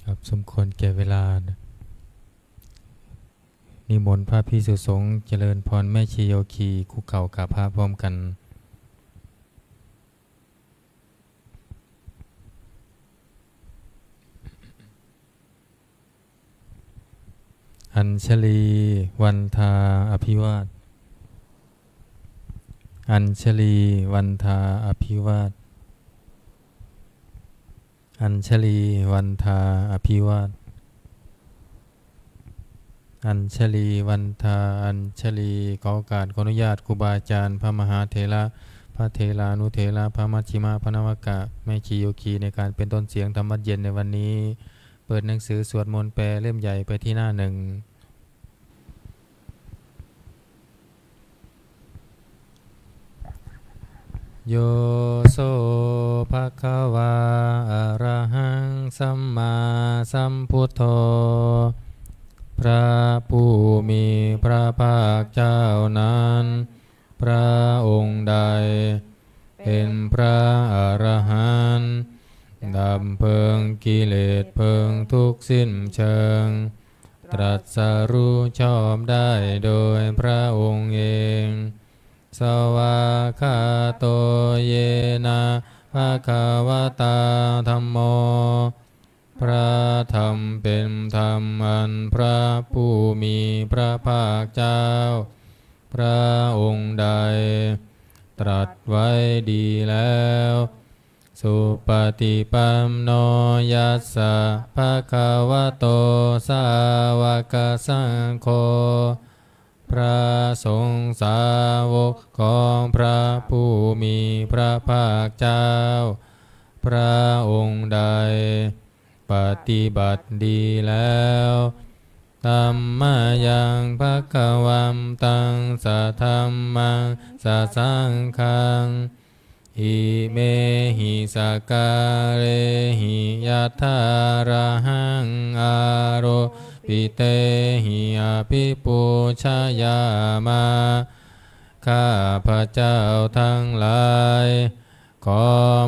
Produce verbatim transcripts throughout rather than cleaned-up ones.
ครับ สมควรแก่เวลา นิมนต์พระภิกษุสงฆ์เจริญพรแม่ชีโยคี คุกเข่ากราบพระพร้อมกัน Añjalī vandā abhivād. Añjalī vandā abhivād. Añjalī vandā abhivād. Añjalī vandā añjalī. ขอโอกาส ขออนุญาตครูบาอาจารย์ พระมหาเถระ พระเถรานุเถระ พระมัชฌิมะ พระนวกะ แม่ชีโยคี ในการเป็นต้นเสียงธรรมวัตรเย็นในวันนี้ เปิดหนังสือสวดมนต์แปลเล่มใหญ่ไปที่หน้าหนึ่ง Yo so bhagavā arahaṃ sammāsambuddho พระผู้มีพระภาคเจ้านั้น พระองค์ใด เป็นพระอรหันต์ ดับเพลิงกิเลสเพลิงทุกข์สิ้นเชิง ตรัสรู้ชอบได้โดยพระองค์เอง Svākkhāto yena bhagavatā dhammo พระธรรมเป็นธรรมอันพระผู้มีพระภาคเจ้า พระองค์ใด ตรัสไว้ดีแล้ว Supaṭipanno yassa bhagavato sāvakasaṅgho พระสงฆ์สาวกของพระผู้มีพระภาคเจ้า พระองค์ใด ปฏิบัติดีแล้ว Tammayaṃ bhagavantaṃ sadhammaṃ sasaṅghaṃ imehi sakkārehi yathārahaṃ āropitehi abhipūjayāma. ข้าพเจ้าทั้งหลาย ขอ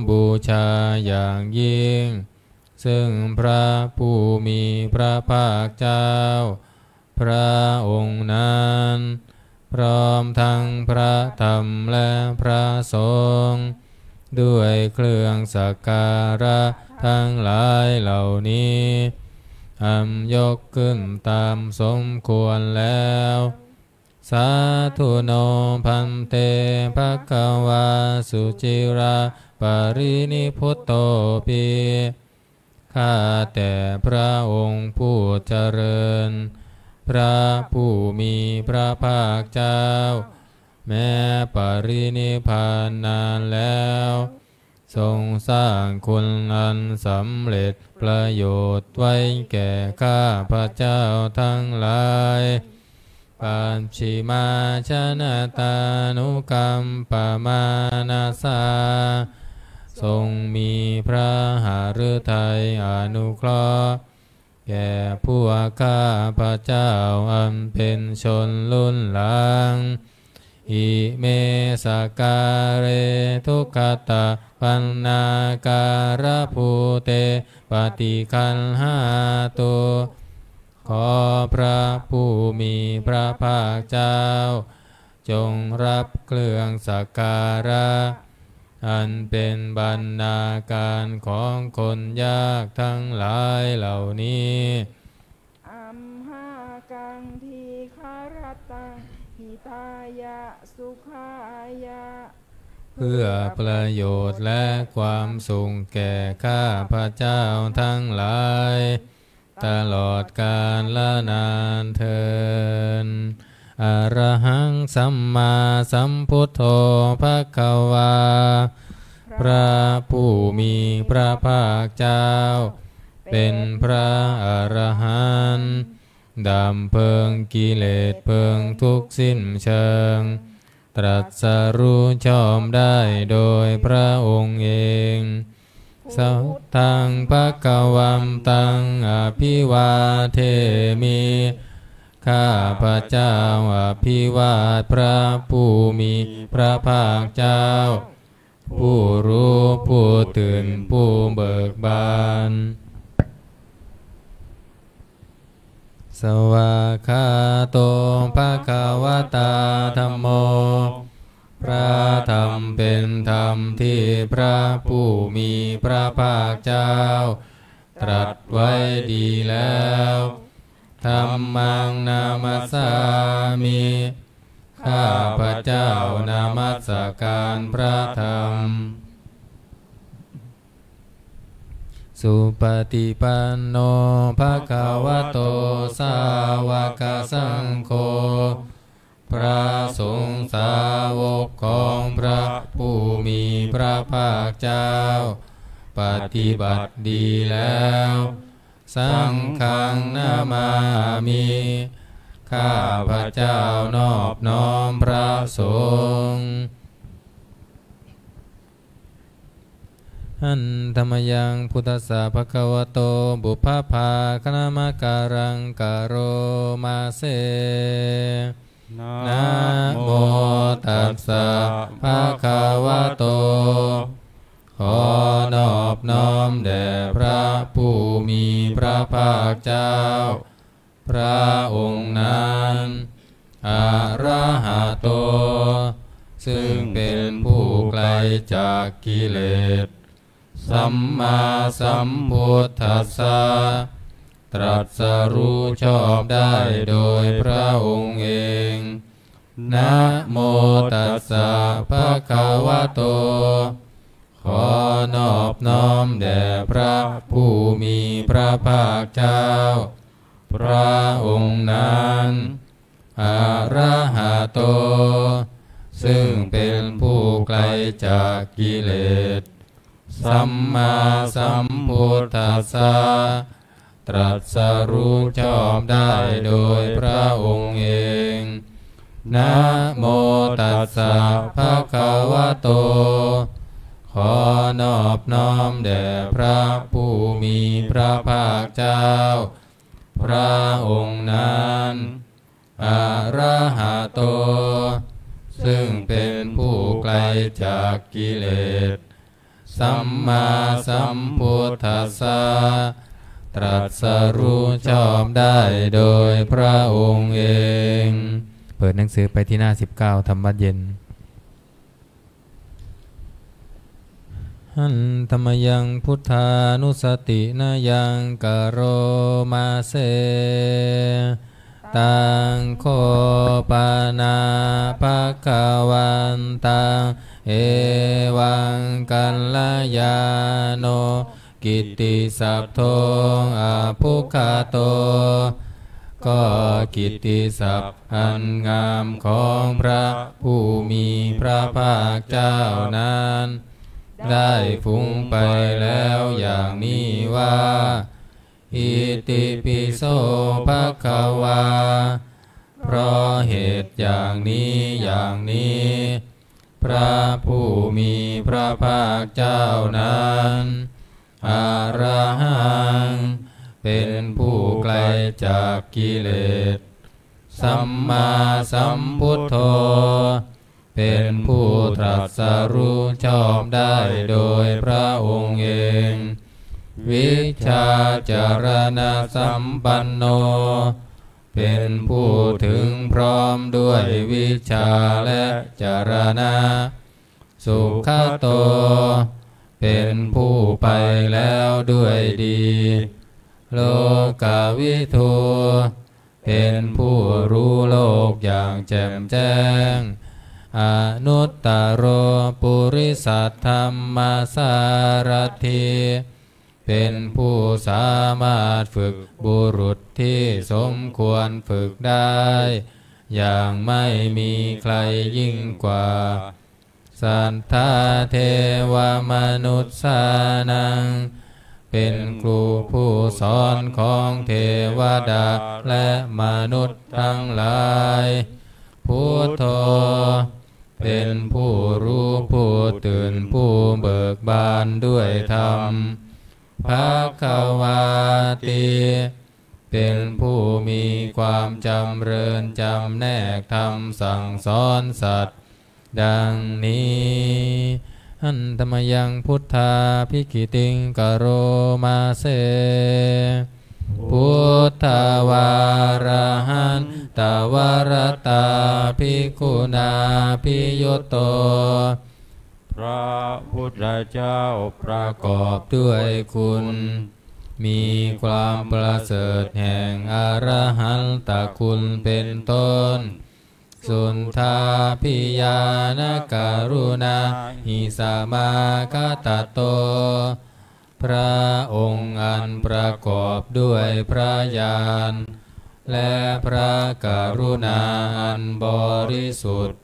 บูชาอย่างยิ่ง ซึ่งพระผู้มีพระภาคเจ้า พระองค์นั้น พร้อมทั้งพระธรรมและพระสงฆ์ด้วยเครื่องสักการะทั้งหลายเหล่านี้ อันยกขึ้นตามสมควรแล้ว Sādhu no bhante bhagavā suciraparinibbutopi. ข้าแต่พระองค์ผู้เจริญ พระผู้มีพระภาคเจ้า แม้ปรินิพพานนานแล้ว ทรงสร้างคุณอันสำเร็จประโยชน์ไว้แก่ข้าพเจ้าทั้งหลาย Pacchimājanatānukampamānasā ทรงมีพระหฤทัยอนุเคราะห์ แก่พวกข้าพเจ้าอันเป็นชนรุ่นหลัง Ime sakkāre duggatapaṇṇākārabhūte paṭiggaṇhātu. ขอพระผู้มีพระภาคเจ้า จงรับเครื่องสักการะ อันเป็นบรรณาการของคนยากทั้งหลายเหล่านี้ Amhākaṃ dīgharattaṃ hitāya sukhāya เพื่อประโยชน์และความสุขแก่ข้าพเจ้าทั้งหลาย ตลอดกาลนานเทอญ Arahaṃ sammāsambuddho bhagavā พระผู้มีพระภาคเจ้า เป็นพระอรหันต์ ดับเพลิงกิเลสเพลิงทุกข์สิ้นเชิง ตรัสรู้ชอบได้โดยพระองค์เอง Buddhaṃ bhagavantaṃ abhivādemi ข้าพเจ้าอภิวาทพระผู้มีพระภาคเจ้า ผู้รู้ผู้ตื่นผู้เบิกบาน Svākkhāto bhagavatā dhammo. พระธรรมเป็นธรรมที่พระผู้มีพระภาคเจ้าตรัสไว้ดีแล้ว Dhammaṃ namassāmi. ข้าพเจ้านมัสการพระธรรม Supaṭipanno bhagavato sāvakasaṅgho. พระสงฆ์สาวกของพระผู้มีพระภาคเจ้า ปฏิบัติดีแล้ว Saṅghaṃ namāmi. ข้าพเจ้านอบน้อมพระสงฆ์ Handa mayaṃ buddhassa bhagavato pubbabhāganamakāraṃ karoma se. Namo tassa bhagavato. ขอนอบน้อมแด่พระผู้มีพระภาคเจ้า พระองค์นั้น arahato ซึ่งเป็นผู้ไกลจากกิเลส sammāsambuddhassa ตรัสรู้ชอบได้โดยพระองค์เอง Namo tassa bhagavato. ขอนอบน้อมแด่พระผู้มีพระภาคเจ้า พระองค์นั้น arahato ซึ่งเป็นผู้ไกลจากกิเลส sammāsambuddhassa ตรัสรู้ชอบได้โดยพระองค์เอง Namo tassa bhagavato. ขอนอบน้อมแด่พระผู้มีพระภาคเจ้า พระองค์นั้น arahato ซึ่งเป็นผู้ไกลจากกิเลส sammāsambuddhassa ตรัสรู้ชอบได้โดยพระองค์เอง เปิดหนังสือไปที่หน้าสิบเก้า ทำวัตรเย็น Handa mayaṃ buddhānussatinayaṃ karoma se. Taṃ kho pana bhagavantaṃ evaṃ kalyāṇo kittisaddo abbhuggato ก็กิตติศัพท์อันงามของพระผู้มีพระภาคเจ้านั้น ได้ฟุ้งไปแล้วอย่างนี้ว่า Itipi so bhagavā เพราะเหตุอย่างนี้อย่างนี้ พระผู้มีพระภาคเจ้านั้น arahaṃ เป็นผู้ไกลจากกิเลส sammāsambuddho เป็นผู้ตรัสรู้ชอบได้โดยพระองค์เอง vijjācaraṇasampanno เป็นผู้ถึงพร้อมด้วยวิชชาและจรณะ sugato เป็นผู้ไปแล้วด้วยดี lokavidū เป็นผู้รู้โลกอย่างแจ่มแจ้ง anuttaro purisadammasārathi เป็นผู้สามารถฝึกบุรุษที่สมควรฝึกได้ อย่างไม่มีใครยิ่งกว่า satthā devamanussānaṃ เป็นครูผู้สอนของเทวดาและมนุษย์ทั้งหลาย buddho เป็นผู้รู้ผู้ตื่นผู้เบิกบานด้วยธรรม bhagavāti เป็นผู้มีความจำเริญจำแนกธรรมสั่งสอนสัตว์ ดังนี้ Handa mayaṃ buddhābhigītiṃ karoma se. Buddhavārahantavarattābhigūṇābhiyutto พระพุทธเจ้าประกอบด้วยคุณ มีความประเสริฐแห่งอรหันตคุณเป็นต้น Suddhābhiñāṇakaruṇāhi samāgatatto พระองค์อันประกอบด้วยพระญาณ และพระกรุณาอันบริสุทธิ์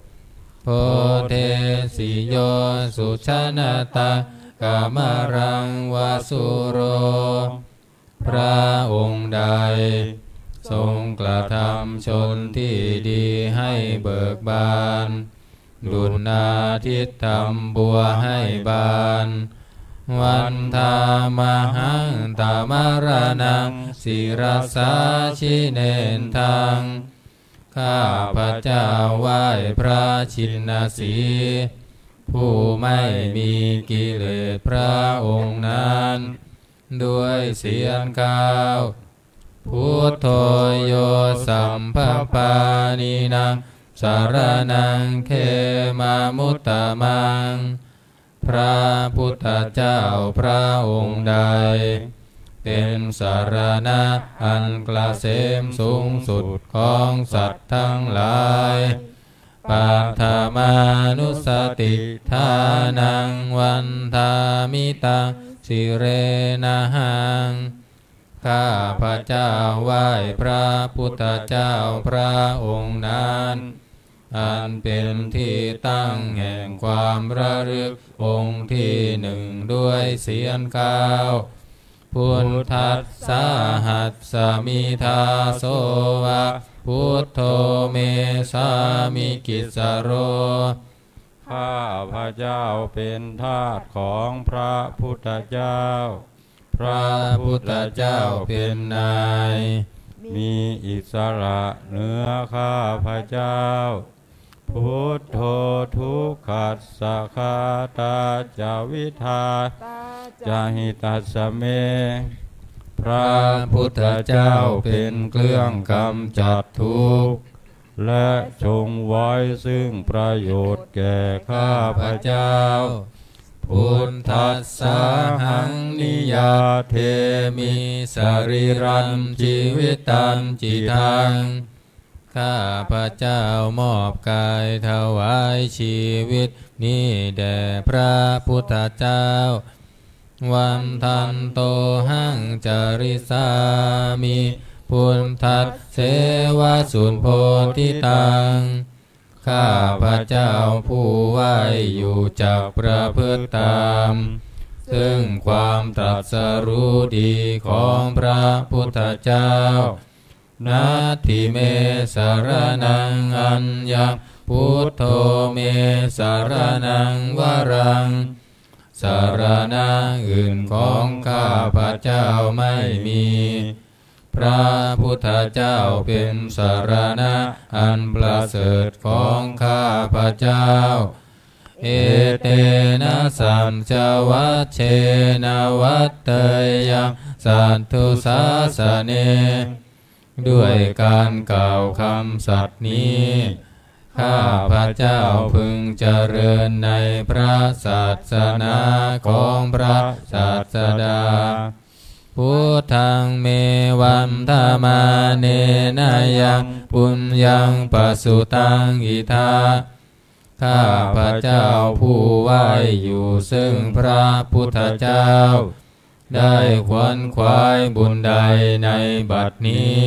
Bodhesi yo sujanataṃ kamalaṃ va sūro พระองค์ใด ทรงกระทำชนที่ดีให้เบิกบาน ดุจอาทิตย์ทำบัวให้บาน Vandāmahaṃ tamaraṇaṃ sirasā jinendaṃ ข้าพเจ้าไหว้พระชินสีห์ ผู้ไม่มีกิเลสพระองค์นั้น ด้วยเสียงกล่าว Buddho yo sabbapāṇīnaṃ saraṇaṃ khemamuttamaṃ พระพุทธเจ้าพระองค์ใด เป็นสรณะอันเกษมสูงสุดของสัตว์ทั้งหลาย Paṭhamānussatiṭṭhānaṃ vandāmi taṃ sirenahaṃ ข้าพเจ้าไหว้พระพุทธเจ้าพระองค์นั้น อันเป็นที่ตั้งแห่งความระลึกองค์ที่หนึ่งด้วยเสียงกล่าว Buddhassāhasmi dāso va buddho me sāmikissaro ข้าพเจ้าเป็นทาสของพระพุทธเจ้า พระพุทธเจ้าเป็นนาย มีอิสระเหนือข้าพเจ้า Buddho dukkhassa ghātā ca vidhātā ca hitassa me พระพุทธเจ้าเป็นเครื่องกำจัดทุกข์ และทรงไว้ซึ่งประโยชน์แก่ข้าพเจ้า Buddhassāhaṃ niyyādemi sarīrañjīvitañcidaṃ ข้าพเจ้ามอบกายถวายชีวิตนี้แด่พระพุทธเจ้า Vandantohaṃ carissāmi buddhasseva subodhitaṃ ข้าพเจ้าผู้ไหว้อยู่จักประพฤติตาม ซึ่งความตรัสรู้ดีของพระพุทธเจ้า Natthi me saraṇaṃ aññaṃ buddho me saraṇaṃ varaṃ สรณะอื่นของข้าพเจ้าไม่มี พระพุทธเจ้าเป็นสรณะอันประเสริฐของข้าพเจ้า Etena saccavajjena vaḍḍheyyaṃ satthu sāsane ด้วยการกล่าวคำสัตย์นี้ ข้าพเจ้าพึงเจริญในพระศาสนาของพระศาสดา Buddhaṃ me vandamānena yaṃ puññaṃ pasutaṃ idha ข้าพเจ้าผู้ไหว้อยู่ซึ่งพระพุทธเจ้า ได้ขวนขวายบุญใดในบัดนี้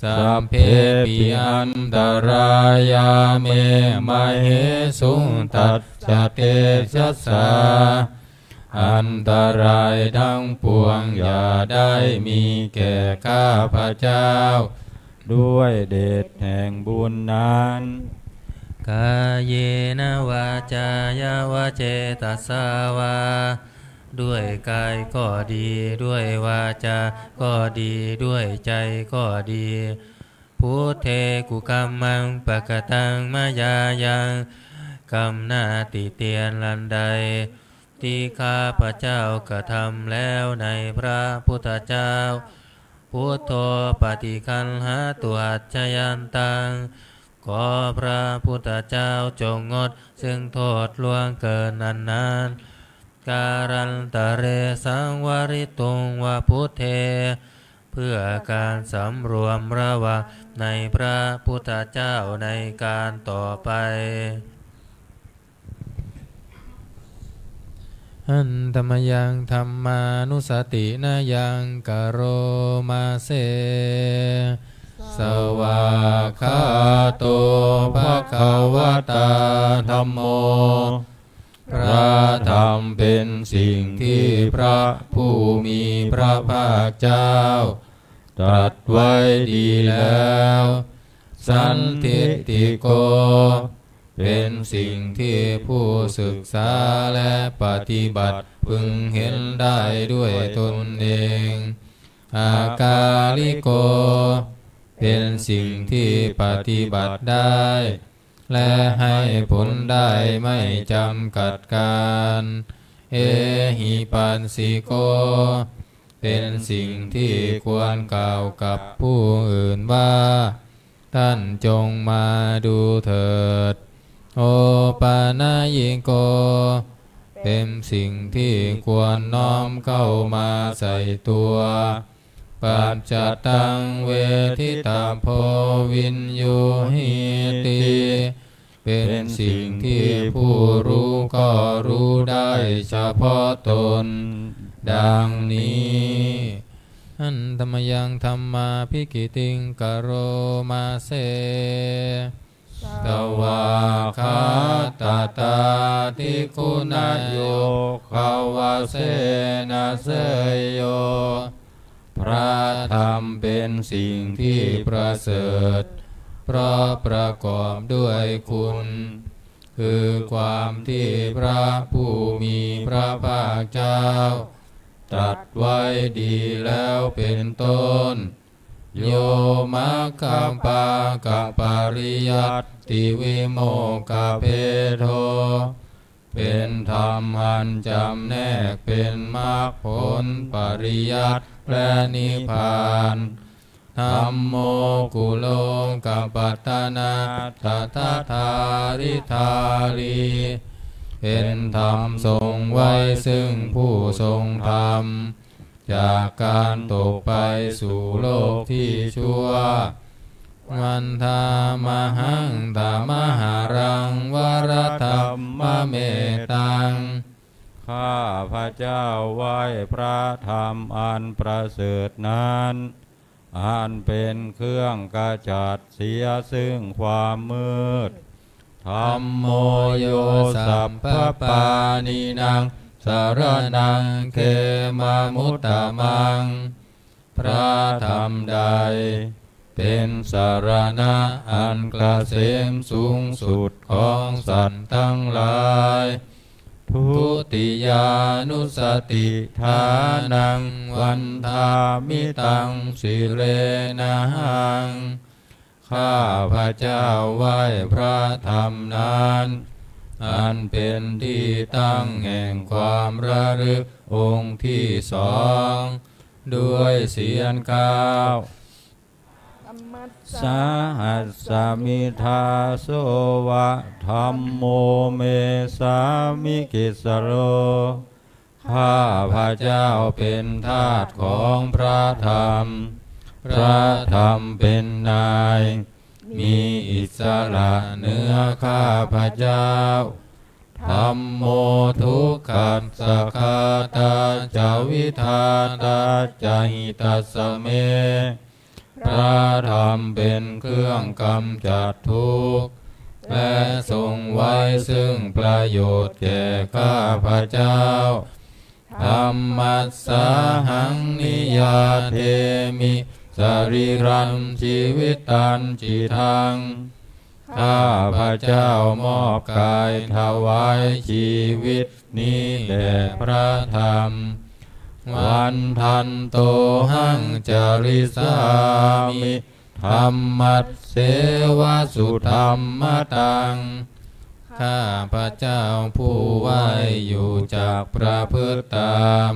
Sabbepi antarāyā me māhesuṃ tassa tejasā อันตรายทั้งปวงอย่าได้มีแก่ข้าพเจ้า ด้วยเดชแห่งบุญนั้น Kāyena vācāya va cetasā vā ด้วยกายก็ดี ด้วยวาจาก็ดี ด้วยใจก็ดี Buddhe kukammaṃ pakataṃ mayā yaṃ กรรมหน้าติเตียนอันใด ที่ข้าพเจ้ากระทำแล้วในพระพุทธเจ้า Buddho paṭiggaṇhātu accayantaṃ. ขอพระพุทธเจ้าจงงดซึ่งโทษล่วงเกินอันนั้น Kālantare saṃvarituṃ va buddhe เพื่อการสำรวมระวังในพระพุทธเจ้าในการต่อไป Handa mayaṃ dhammānussatinayaṃ karoma se. Svākkhāto bhagavatā dhammo. พระธรรมเป็นสิ่งที่พระผู้มีพระภาคเจ้าตรัสไว้ดีแล้ว Sandiṭṭhiko เป็นสิ่งที่ผู้ศึกษาและปฏิบัติพึงเห็นได้ด้วยตนเอง Akāliko เป็นสิ่งที่ปฏิบัติได้ และให้ผลได้ไม่จำกัดกาล Ehipassiko เป็นสิ่งที่ควรกล่าวกับผู้อื่นว่า ท่านจงมาดูเถิด Opanayiko เป็นสิ่งที่ควรน้อมเข้ามาใส่ตัว Paccattaṃ veditabbo viññūhīti เป็นสิ่งที่ผู้รู้ก็รู้ได้เฉพาะตน ดังนี้ Handa mayaṃ dhammābhigītiṃ karoma se. Svākkhātatādiguṇayogavasena seyyo. พระธรรมเป็นสิ่งที่ประเสริฐ เพราะประกอบด้วยคุณ คือความที่พระผู้มีพระภาคเจ้าตรัสไว้ดีแล้วเป็นต้น Yo maggapākapariyattī vimokkhabhedo เป็นธรรมอันจำแนกเป็นมรรคผลปริยัติและนิพพาน Dhammo kulokapatanā tadadhāridhārī เป็นธรรมทรงไว้ซึ่งผู้ทรงธรรม จากการตกไปสู่โลกที่ชั่ว Vandāmahaṃ tamaharaṃ varadhammametaṃ ข้าพเจ้าไหว้พระธรรมอันประเสริฐนั้น อันเป็นเครื่องขจัดเสียซึ่งความมืด Dhammo yo sabbapāṇīnaṃ saraṇaṃ khemamuttamaṃ พระธรรมใดเป็นสรณะอันเกษมสูงสุดของสัตว์ทั้งหลาย Dutiyānussatiṭṭhānaṃ vandāmi taṃ sirenahaṃ ข้าพเจ้าไหว้พระธรรมนั้น อันเป็นที่ตั้งแห่งความระลึกองค์ที่สอง ด้วยเสียงกล้าว Sahassami dāso va dhammo me sāmikissaro ข้าพเจ้าเป็นทาสของพระธรรม พระธรรมเป็นนาย มีอิสระเหนือข้าพเจ้า Dhammo dukkhassa ghātā ca vidhātā ca hitassa me พระธรรมเป็นเครื่องกำจัดทุกข์ และทรงไว้ซึ่งประโยชน์แก่ข้าพเจ้า Dhammassāhaṃ niyyādemi sarīrañjīvitañcidaṃ ข้าพเจ้ามอบกายถวายชีวิตนี้แด่พระธรรม Vandantohaṃ carissāmi dhammasseva sudhammataṃ ข้าพเจ้าผู้ไหว้อยู่จักประพฤติตาม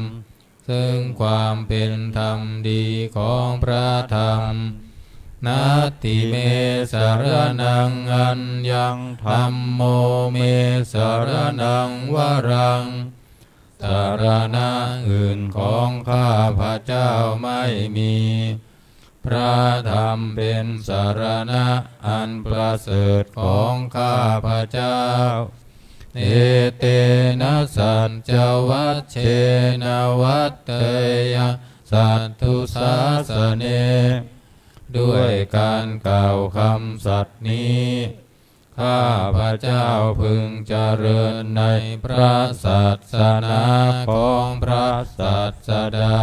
ซึ่งความเป็นธรรมดีของพระธรรม Natthi me saraṇaṃ aññaṃ, dhammo me saraṇaṃ varaṃ. สรณะอื่นของข้าพเจ้าไม่มี พระธรรมเป็นสรณะอันประเสริฐของข้าพเจ้า Etena saccavajjena vaḍḍheyyaṃ satthu sāsane. ด้วยการกล่าวคำสัตย์นี้ ข้าพเจ้าพึงเจริญในพระศาสนาของพระศาสดา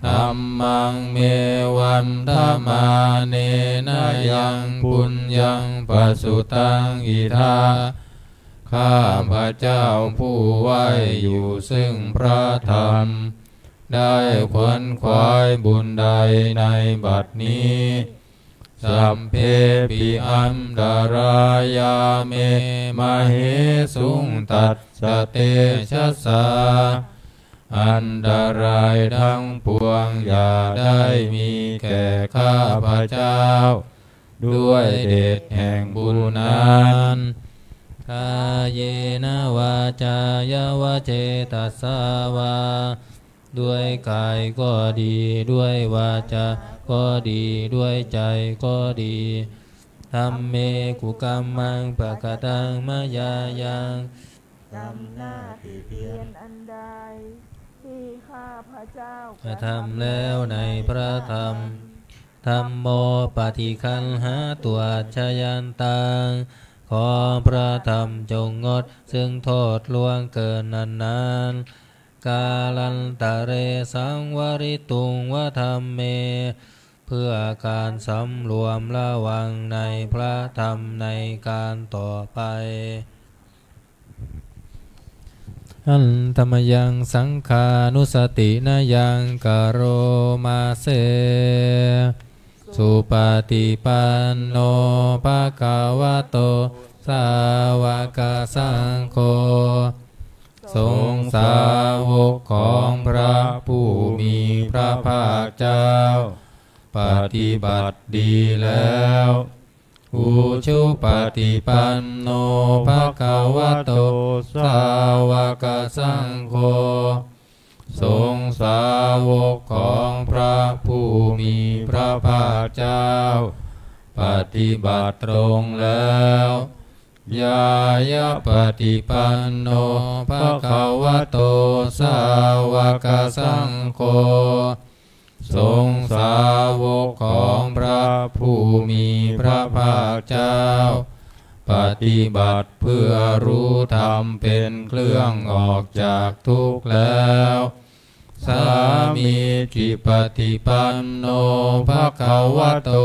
Dhammaṃ me vandamānena yaṃ puññaṃ pasutaṃ idha. ข้าพเจ้าผู้ไหว้อยู่ซึ่งพระธรรม ได้ขวนขวายบุญใดในบัดนี้ Sabbepi antarāyā me māhesuṃ tassa tejasā. อันตรายทั้งปวงอย่าได้มีแก่ข้าพเจ้า ด้วยเดชแห่งบุญนั้น Kāyena vācāya va cetasā vā. ด้วยกายก็ดี ด้วยวาจาก็ดี ด้วยใจก็ดี Dhamme kukammaṃ pakataṃ mayā yaṃ. กรรมหน้าที่เพียรอันใด ที่ข้าพเจ้ากระทำแล้วในพระธรรม Dhammo paṭiggaṇhātu accayantaṃ. ขอพระธรรมจงงดซึ่งโทษล่วงเกินนั้นๆ Kālantare saṃvarituṃ va dhamme. เพื่อการสำรวมระวังในพระธรรมในการต่อไป Handa mayaṃ saṅghānussatinayaṃ karoma se. Supaṭipanno bhagavato sāvakasaṅgho. สงฆ์สาวกของพระผู้มีพระภาคเจ้า ปฏิบัติดีแล้ว Ujupaṭipanno bhagavato sāvakasaṅgho. สงฆ์สาวกของพระผู้มีพระภาคเจ้า ปฏิบัติตรงแล้ว Ñāyapaṭipanno bhagavato sāvakasaṅgho. สงฆ์สาวกของพระผู้มีพระภาคเจ้า ปฏิบัติเพื่อรู้ธรรมเป็นเครื่องออกจากทุกข์แล้ว Sāmīcipaṭipanno bhagavato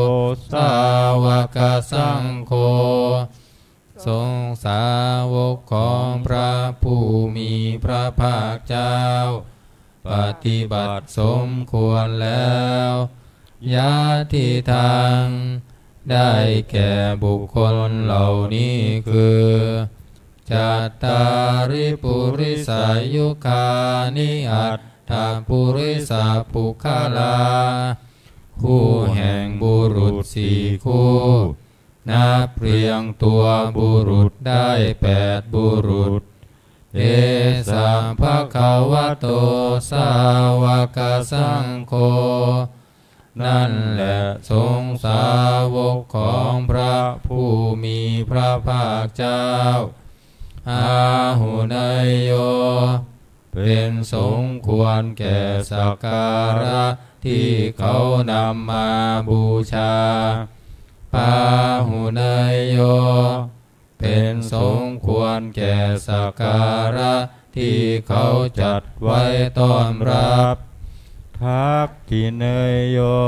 sāvakasaṅgho. สงฆ์สาวกของพระผู้มีพระภาคเจ้า ปฏิบัติสมควรแล้ว Yadidaṃ ได้แก่บุคคลเหล่านี้คือ Cattāri purisayugāni aṭṭha purisapuggalā. คู่แห่งบุรุษสี่คู่ นับเรียงตัวบุรุษได้แปดบุรุษ Esa bhagavato sāvakasaṅgho. นั่นแหละสงฆ์สาวกของพระผู้มีพระภาคเจ้า Āhuneyyo เป็นสงฆ์ควรแก่สักการะที่เขานำมาบูชา Pāhuneyyo เป็นสงฆ์ควรแก่สักการะที่เขาจัดไว้ต้อนรับ Dakkhiṇeyyo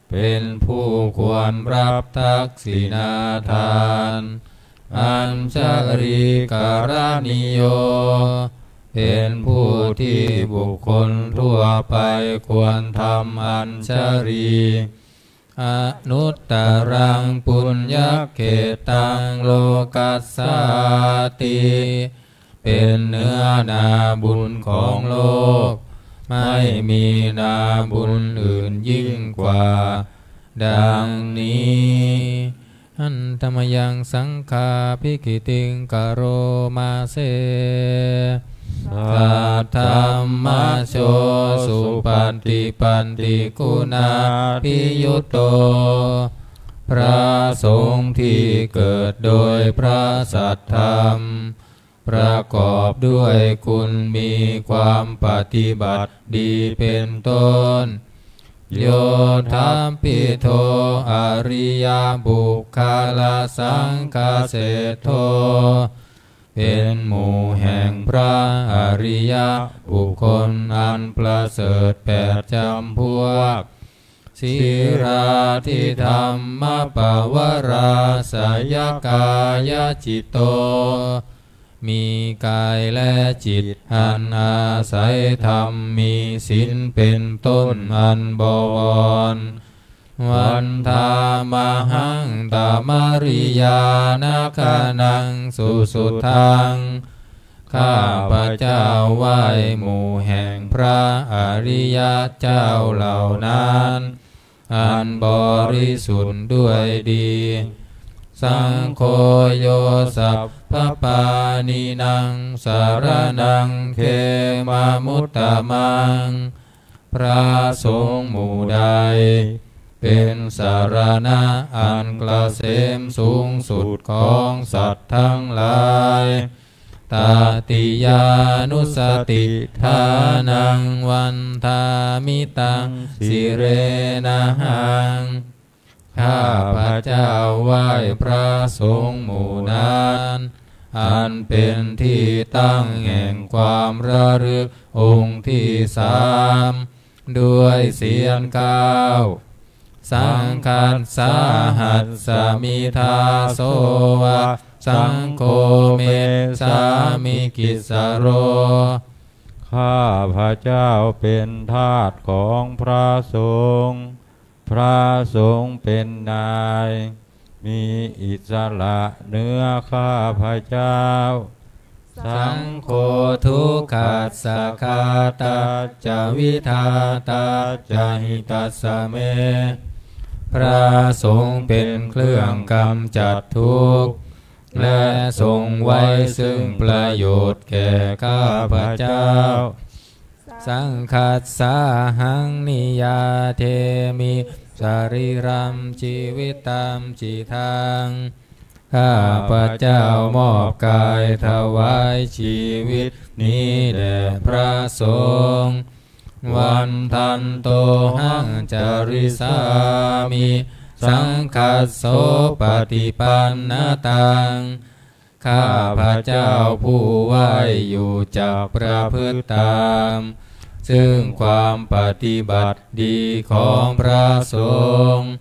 เป็นผู้ควรรับทักษิณาทาน Añjalikaraṇīyo เป็นผู้ที่บุคคลทั่วไปควรทำอัญชลี Anuttaraṃ puññakkhettaṃ lokassāti เป็นเนื้อนาบุญของโลก ไม่มีนาบุญอื่นยิ่งกว่า ดังนี้ Handa mayaṃ saṅghābhigītiṃ karoma se. Saddhammajo supaṭipattiguṇābhiyutto, พระสงฆ์ที่เกิดโดยพระสัทธรรม ประกอบด้วยคุณมีความปฏิบัติดีเป็นต้น Yoṭṭhabbidho ariyapuggalasaṅghaseṭṭho, เป็นหมู่แห่งพระอริยบุคคลอันประเสริฐแปดจำพวก Sīlādidhammapavarāsayakāyacitto, มีกายและจิตอันอาศัยธรรมมีศีลเป็นต้นอันบวร Vandāmahaṃ tamariyāna gaṇaṃ susuddhaṃ, ข้าพเจ้าไหว้หมู่แห่งพระอริยเจ้าเหล่านั้น อันบริสุทธิ์ด้วยดี Saṅgho yo sabbapāṇīnaṃ saraṇaṃ khemamuttamaṃ, พระสงฆ์หมู่ใด เป็นสรณะอันเกษมสูงสุดของสัตว์ทั้งหลาย Tatiyānussatiṭṭhānaṃ vandāmi taṃ sirenahaṃ, ข้าพเจ้าไหว้พระสงฆ์หมู่นั้น อันเป็นที่ตั้งแห่งความระลึกองค์ที่สาม ด้วยเสียงเก้า Saṅghassāhasmi dāso va, saṅgho me sāmikissaro, ข้าพเจ้าเป็นทาสของพระสงฆ์ พระสงฆ์เป็นนาย มีอิสระเหนือข้าพเจ้า Saṅgho dukkhassa ghātā ca vidhātā ca hitassa me, พระสงฆ์เป็นเครื่องกำจัดทุกข์ และทรงไว้ซึ่งประโยชน์แก่ข้าพเจ้า Saṅghassāhaṃ niyyādemi sarīraṃ jīvitaṃ cidaṃ, ข้าพเจ้ามอบกายถวายชีวิตนี้แด่พระสงฆ์ Vandantohaṃ carissāmi saṅghassopaṭipannataṃ, ข้าพเจ้าผู้ไหว้อยู่จักประพฤติตาม ซึ่งความปฏิบัติดีของพระสงฆ์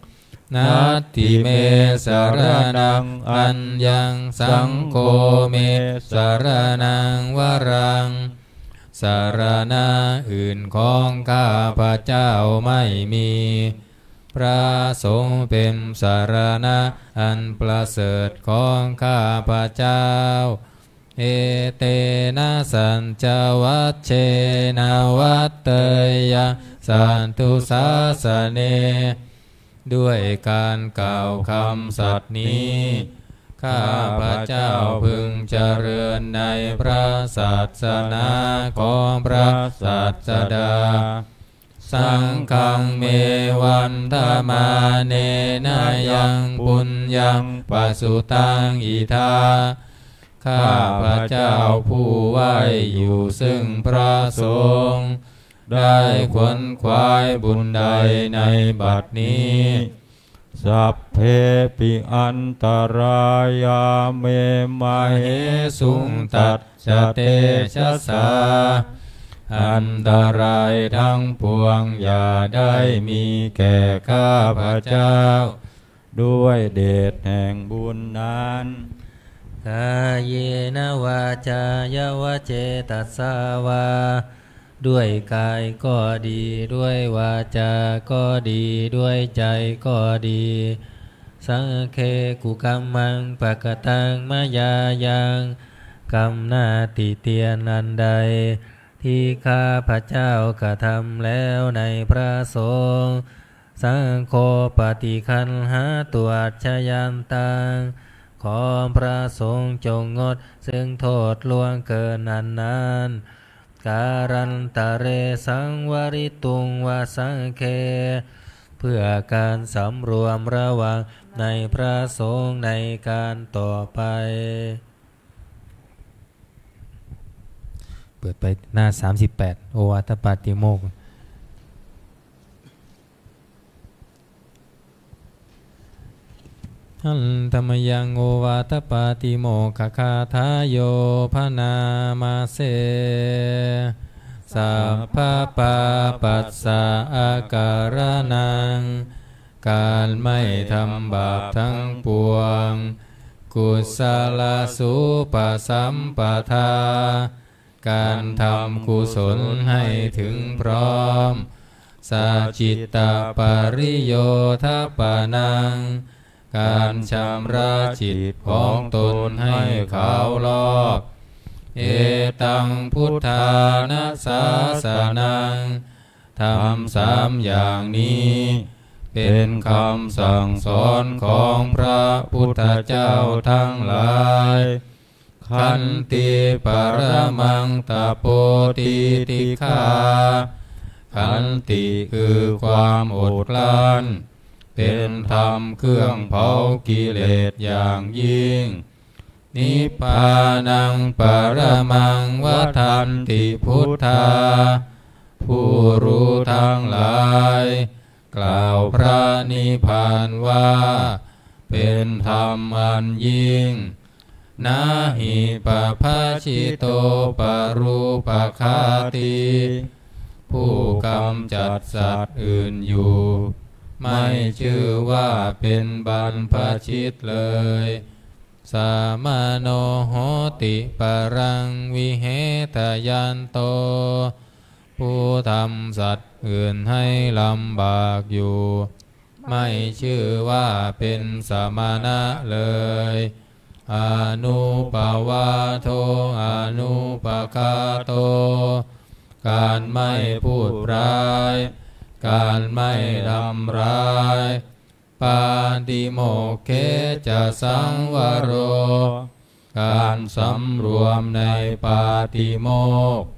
Natthi me saraṇaṃ aññaṃ, saṅgho me saraṇaṃ varaṃ, สรณะอื่นของข้าพเจ้าไม่มี พระสงฆ์เป็นสรณะอันประเสริฐของข้าพเจ้า Etena saccavajjena vaḍḍheyyaṃ satthu sāsane, ด้วยการกล่าวคำสัตย์นี้ ข้าพเจ้าพึงเจริญในพระศาสนาของพระศาสดา Saṅghaṃ me vandamānena yaṃ puññaṃ pasutaṃ idha, ข้าพเจ้าผู้ไหว้อยู่ซึ่งพระสงฆ์ ได้ขวนขวายบุญใดในบัดนี้ Sabbepi antarāyā me māhesuṃ tacca tejasā, อันตรายทั้งปวงอย่าได้มีแก่ข้าพเจ้า ด้วยเดชแห่งบุญนั้น Kāyena vācāya va cetasā vā, ด้วยกายก็ดี ด้วยวาจาก็ดี ด้วยใจก็ดี Saṅghe kukammaṃ pakataṃ mayā yaṃ, กรรมหน้าติเตียนอันใด ที่ข้าพเจ้ากระทำแล้วในพระสงฆ์ Saṅgho paṭiggaṇhātu accayantaṃ ขอพระสงฆ์จงงดซึ่งโทษล่วงเกินอันนั้น Kālantare saṃvarituṃ va saṅghe เพื่อการสำรวมระวังในพระสงฆ์ในการต่อไป เปิดไปหน้า สามสิบแปด โอวาทปาติโมกข์ Handa mayaṃ ovātapātimokkhagāthāyo bhaṇāma se. Sabbapāpassa akaraṇaṃ การไม่ทำบาปทั้งปวง Kusalasupasampadā การทำกุศลให้ถึงพร้อม Sacittapariyothapanaṃ การชำระจิตของตนให้ขาวลอก Etaṃ buddhāna sāsanaṃ ธรรมสามอย่างนี้ เป็นคำสั่งสอนของพระพุทธเจ้าทั้งหลาย Khanti paramaṃ tapo titikkhā ขันติคือความอดกลั้น เป็นธรรมเครื่องเผากิเลสอย่างยิ่ง Nibbānaṃ paramaṃ vadanti buddhā ผู้รู้ทั้งหลาย กล่าวพระนิพพานว่า เป็นธรรมอันยิ่ง Na hi pabajito parūpaghātī ผู้กำจัดสัตว์อื่นอยู่ ไม่ชื่อว่าเป็นบรรพชิตเลย Samāno hoti paraṃ vihetayanto ผู้ทำสัตว์อื่นให้ลำบากอยู่ ไม่ชื่อว่าเป็นสมณะเลย Anupavādo anupaghāto การไม่พูดร้าย การไม่ทำร้าย Pātimokkhe ca saṃvaro การสำรวมในปาติโมกข์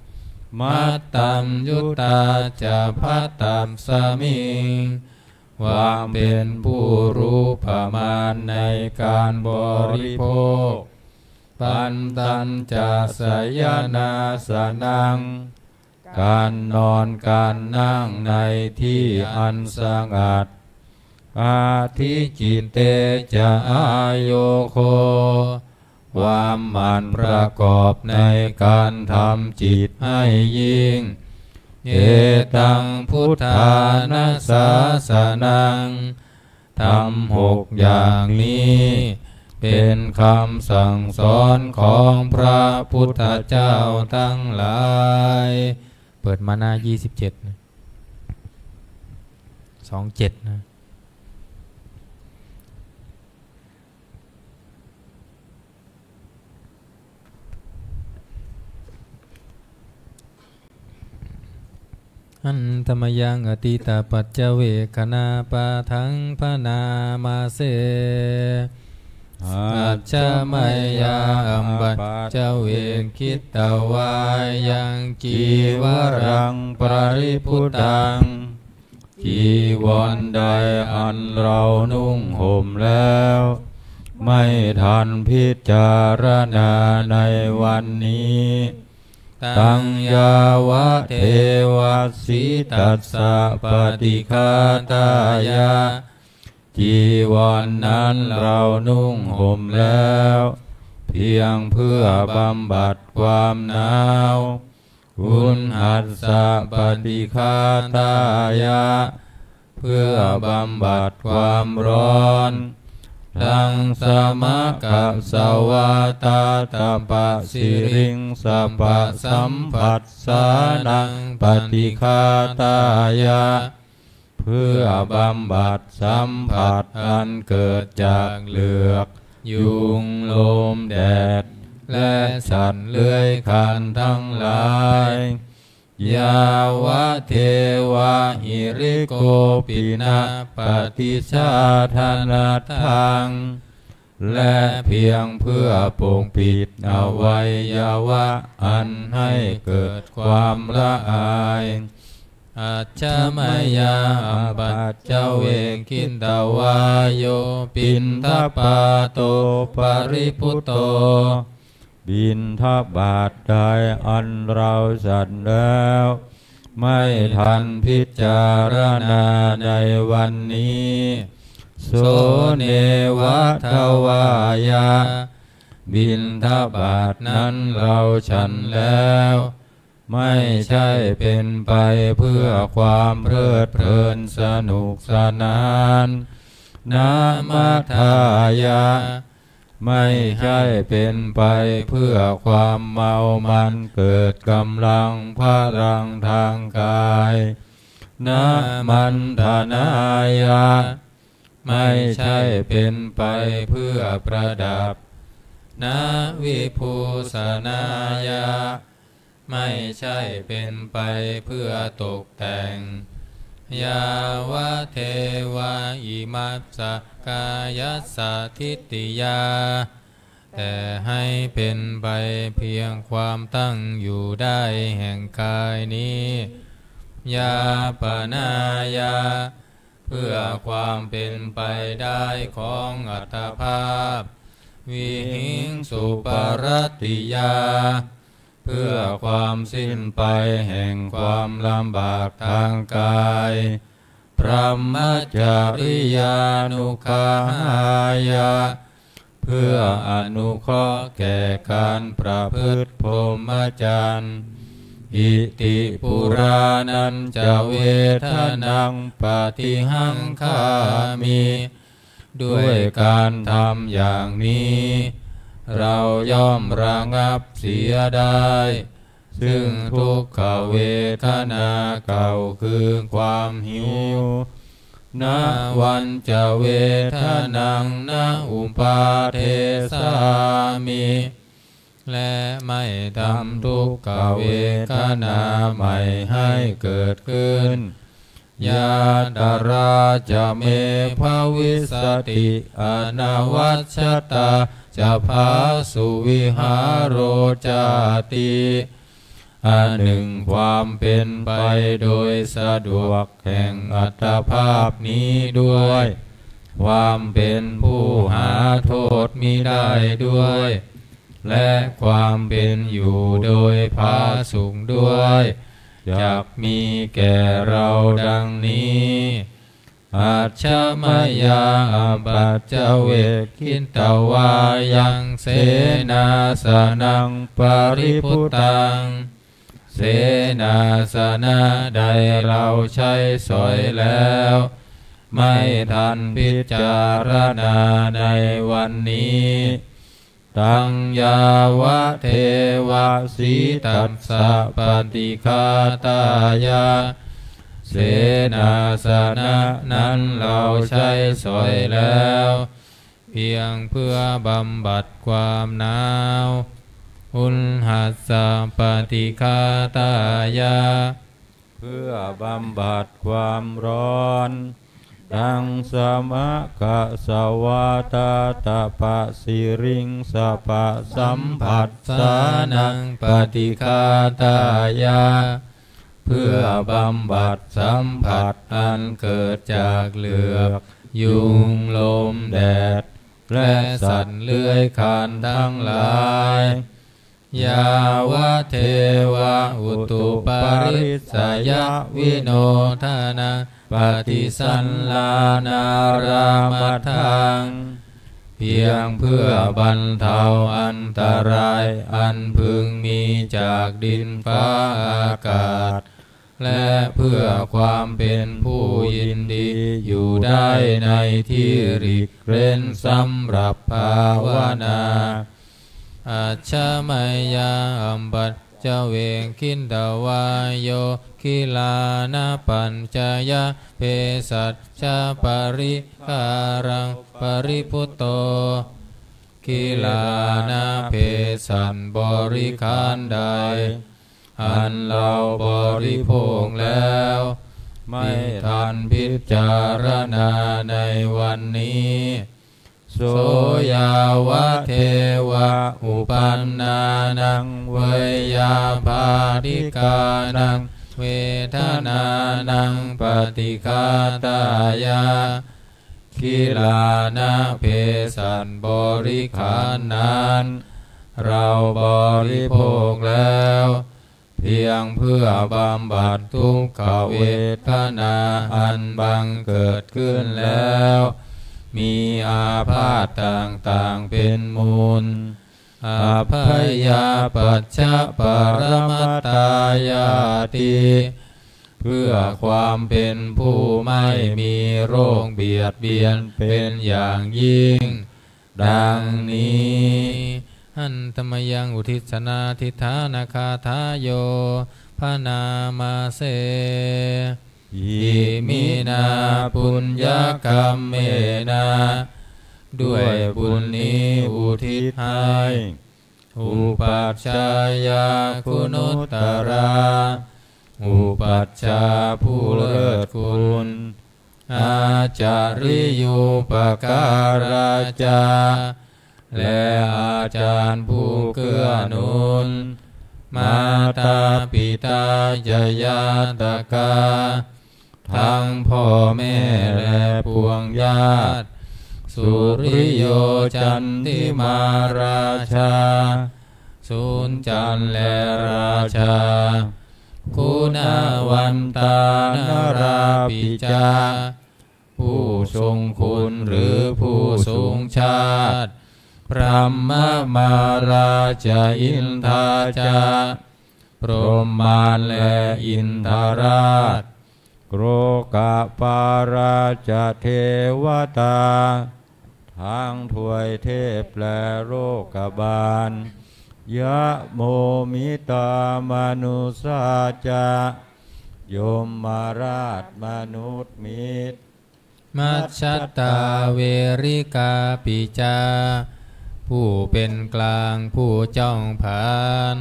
Mattaññutā ca bhattasmiṃ ความเป็นผู้รู้ประมาณในการบริโภค Pantañca sayanāsanaṃ การนอนการนั่งในที่อันสงัด Adhicitte ca āyogo ความหมั่นประกอบในการทำจิตให้ยิ่ง Etaṃ buddhāna sāsanaṃ ธรรมหกอย่างนี้ เป็นคำสั่งสอนของพระพุทธเจ้าทั้งหลาย เปิดมาหน้า ยี่สิบเจ็ดนะ สองเจ็ดนะ Handa mayaṃ atītapaccavekkhaṇapāṭhaṃ bhaṇāma se. Ajja mayā apaccavekkhitvā yaṃ cīvaraṃ paribhuttaṃ จีวรใดอันเรานุ่งห่มแล้ว ไม่ทันพิจารณาในวันนี้ Taṃ yāvadeva sītassa paṭighātāya จีวรนั้นเรานุ่งห่มแล้ว เพียงเพื่อบำบัดความหนาว Uṇhassa paṭighātāya เพื่อบำบัดความร้อน Ḍaṃsamakasavātātapasiriṃsapasamphassānaṃ paṭighātāya เพื่อบำบัดสัมผัสอันเกิดจากเหลือก ยุง ลม แดด และสัตว์เลื้อยคลานทั้งหลาย yāvadeva hirikopinapaṭicchādanatthaṃ และเพียงเพื่อปกปิดอวัยวะอันให้เกิดความละอาย Ajja mayā apaccavekkhitvā yo piṇḍapāto paribhutto. บิณฑบาตใดอันเราฉันแล้ว ไม่ทันพิจารณาในวันนี้ so neva davāya บิณฑบาตนั้นเราฉันแล้ว ไม่ใช่เป็นไปเพื่อความเพลิดเพลินสนุกสนาน na matthāya ไม่ใช่เป็นไปเพื่อความเมามันเกิดกำลังพลังทางกาย na maṇḍanāya ไม่ใช่เป็นไปเพื่อประดับ na vibhūsanāya ไม่ใช่เป็นไปเพื่อตกแต่ง yāvadeva imassa kāyassa ṭhitiyā แต่ให้เป็นไปเพียงความตั้งอยู่ได้แห่งกายนี้ yāpanāya เพื่อความเป็นไปได้ของอัตภาพ vihiṃsuparatiyā เพื่อความสิ้นไปแห่งความลำบากทางกาย brahmacariyānuggahāya เพื่ออนุเคราะห์แก่การประพฤติพรหมจรรย์ iti purāṇañca vedanaṃ paṭihaṅkhāmi ด้วยการทำอย่างนี้ เราย่อมระงับเสียได้ ซึ่งทุกขเวทนาเก่าคือความหิว navañca vedanaṃ na uppādessāmi และไม่ทำทุกขเวทนาใหม่ให้เกิดขึ้น yātrā ca me bhavissati anavajjatā ca phāsuvihāro cāti อันหนึ่งความเป็นไปโดยสะดวกแห่งอัตภาพนี้ด้วย ความเป็นผู้หาโทษมิได้ด้วย และความเป็นอยู่โดยผาสุกด้วย จักมีแก่เราดังนี้ Ajja mayā apaccavekkhitvā yaṃ senāsanaṃ paribhuttaṃ เสนาสนะใดเราใช้สอยแล้ว ไม่ทันพิจารณาในวันนี้ taṃ yāvadeva sītassa paṭighātāya เสนาสนะนั้นเราใช้สอยแล้ว เพียงเพื่อบำบัดความหนาว uṇhassa paṭighātāya เพื่อบำบัดความร้อน taṃ samakasavātātapasiriṃsapasamphassānaṃ paṭighātāya เพื่อบำบัดสัมผัสอันเกิดจากเหลือก ยุง ลม แดด และสัตว์เลื้อยคลานทั้งหลาย yāvadeva utuparissayavinodanaṃ paṭisallānārāmatthaṃ เพียงเพื่อบรรเทาอันตรายอันพึงมีจากดินฟ้าอากาศ และเพื่อความเป็นผู้ยินดีอยู่ได้ในที่หลีกเร้นสำหรับภาวนา Ajja mayā apaccavekkhitvā yo gilānapaccayabhesajjaparikkhāraṃ paribhutto gilāna เภสัชบริขารใด อันเราบริโภคแล้ว ไม่ทันพิจารณาในวันนี้ soyāvadeva uppannānaṃ veyyābādhikānaṃ vedanānaṃ paṭighātāya, gilāna เภสัชบริขารนั้น เราบริโภคแล้ว เพียงเพื่อบำบัดทุกขเวทนาอันบังเกิดขึ้นแล้ว มีอาพาธต่างๆเป็นมูล abyāpajjhaparamatāyāti เพื่อความเป็นผู้ไม่มีโรคเบียดเบียนเป็นอย่างยิ่ง ดังนี้ Handa mayaṃ uddissanādhiṭṭhānagāthāyo bhaṇāma se. Iminā puññakammena ด้วยบุญนี้อุทิศให้ upajjhāyā guṇuttarā อุปัชฌาย์ผู้เลิศคุณ ācariyūpakārā ca และอาจารย์ผู้เกื้อหนุน mātā pitā ca ñātakā ทั้งพ่อแม่และปวงญาติ suriyo candimā rājā สุญจันทร์และราชา guṇavantā narāpi ca ผู้ทรงคุณหรือผู้สูงชาติ brahmamārā ca indā ca พรหมมารและอินทราช lokapālā ca devatā ทั้งทวยเทพและโลกบาล yamo mittā manussā ca ยมราชมนุษย์มิตร majjhattā verikāpi ca ผู้เป็นกลางผู้จ้องผลาญ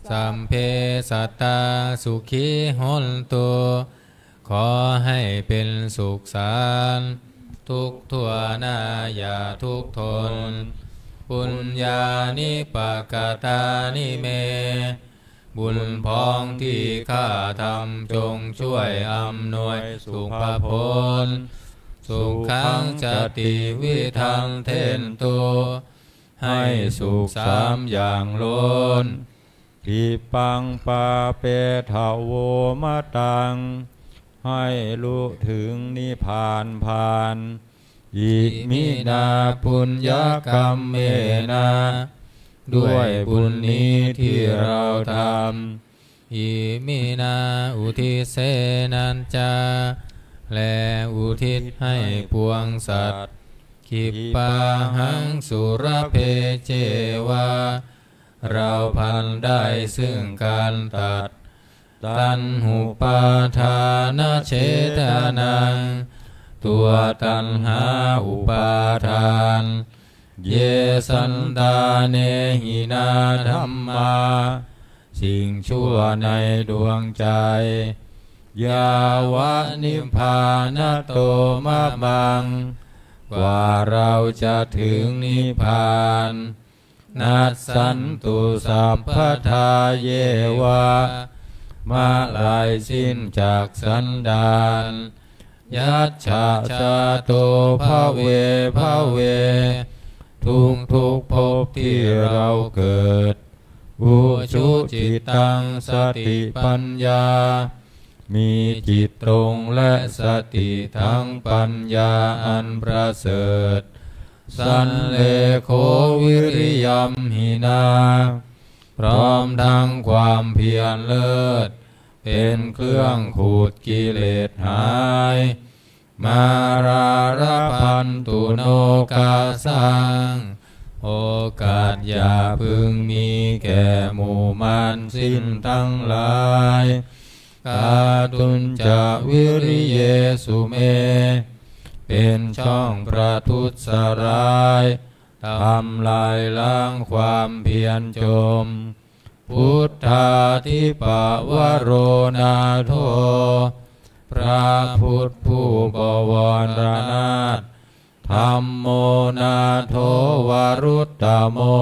sabbe sattā sukhī hontu ขอให้เป็นสุขสันต์ทุกทั่วหน้าอย่าทุกข์ทน puññāni pakatāni me บุญพ้องที่ข้าทำจงช่วยอำนวยสุภผล sukhaṃ ca tividhaṃ dentu ให้สุขสามอย่างล้น khippaṃ pāpetha vomataṃ ให้ลุถึงนิพพานพลัน iminā puññakammena ด้วยบุญนี้ที่เราทำ iminā uddissenā ca และอุทิศให้ปวงสัตว์ khippāhaṃ sulabhe ceva เราพลันได้ซึ่งการตัด taṇhupādānachedanaṃ ตัวตัณหาอุปาทาน ye santāne hīnā dhammā สิ่งชั่วในดวงใจ yāvanibbānato mamaṃ กว่าเราจะถึงนิพพาน nassantu sabbadā yeva เมื่อไรสิ้นจากสันดาน yattha jāto bhave bhave ทุกๆภพที่เราเกิด ujucittaṃ satipaññā มีจิตตรงและสติทั้งปัญญาอันประเสริฐ sallekho viriyamhinā พร้อมทั้งความเพียรเลิศ เป็นเครื่องขูดกิเลสหาย mārā labhantu nokāsaṃ โอกาสอย่าพึงมีแก่หมู่มารสิ้นทั้งหลาย kātuñca viriyesu me เป็นช่องประทุษร้าย ทำลายล้างความเพียรจม Buddhādhipavaro nātho พระพุทธผู้บวรนาถ Dhammo nātho varuttamo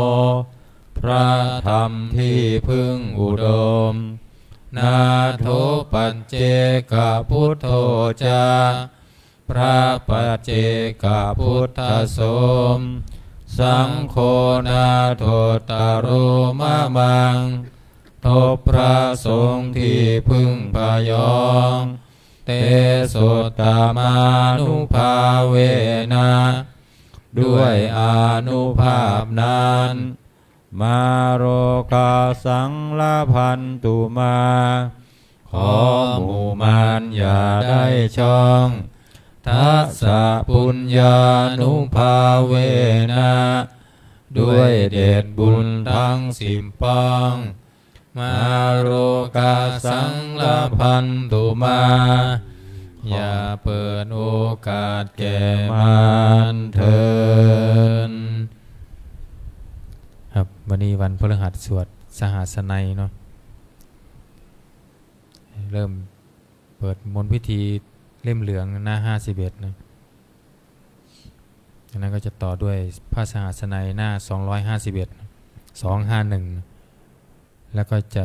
พระธรรมที่พึ่งอุดม Nātho paccekabuddho ca พระปัจเจกพุทธสม Saṅgho nāthottaro mamaṃ ทบพระสงฆ์ที่พึ่งพยอง Tesottamānubhāvena ด้วยอานุภาพนั้น Mārokāsaṃ labhantu mā ขอหมู่มารอย่าได้ช่อง Dasapuññānubhāvena ด้วยเดชบุญทั้งสิบปอง Mārokāsaṃ labhantu mā อย่าเปิดโอกาสแก่มารเถิด ครับ วันนี้วันพฤหัสสวดสหัสไนยเนาะ เริ่มเปิดมนต์พิธีเล่มเหลืองหน้าห้าสิบเอ็ดนะ จากนั้นก็จะต่อด้วยพระสหัสไนยหน้าสองร้อยห้าสิบเอ็ด สองห้าหนึ่ง แล้วก็จะ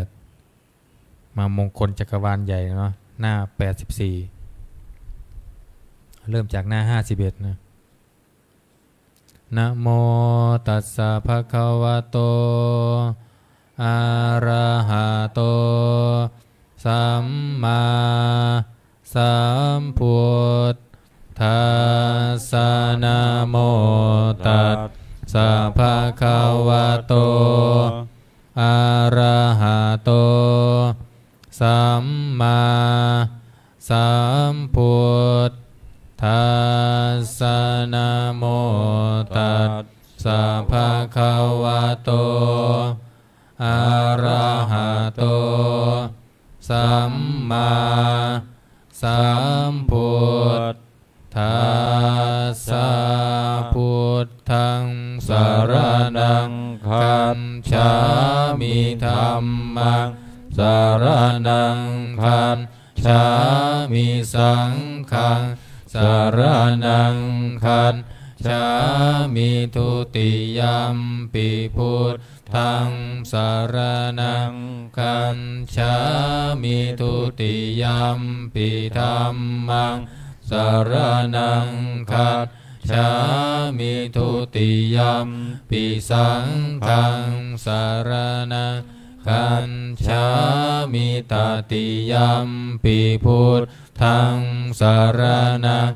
มามงคลจักรวาลใหญ่เนาะ หน้าแปดสิบสี่ เริ่มจากหน้าห้าสิบเอ็ดนะ Namo tassa bhagavato arahato sammāsambuddhassa. Namo tassa bhagavato arahato sammāsambuddhassa. Namo tassa bhagavato arahato sammāsambuddhassa. Buddhaṃ saraṇaṃ gacchāmi. Dhammaṃ saraṇaṃ gacchāmi. Saṅghaṃ saraṇaṃ gacchāmi. Dutiyampi buddhaṃ saraṇaṃ gacchāmi. Dutiyampi dhammaṃ saraṇaṃ gacchāmi. Dutiyampi saṅghaṃ saraṇaṃ gacchāmi. Tatiyampi buddhaṃ saraṇaṃ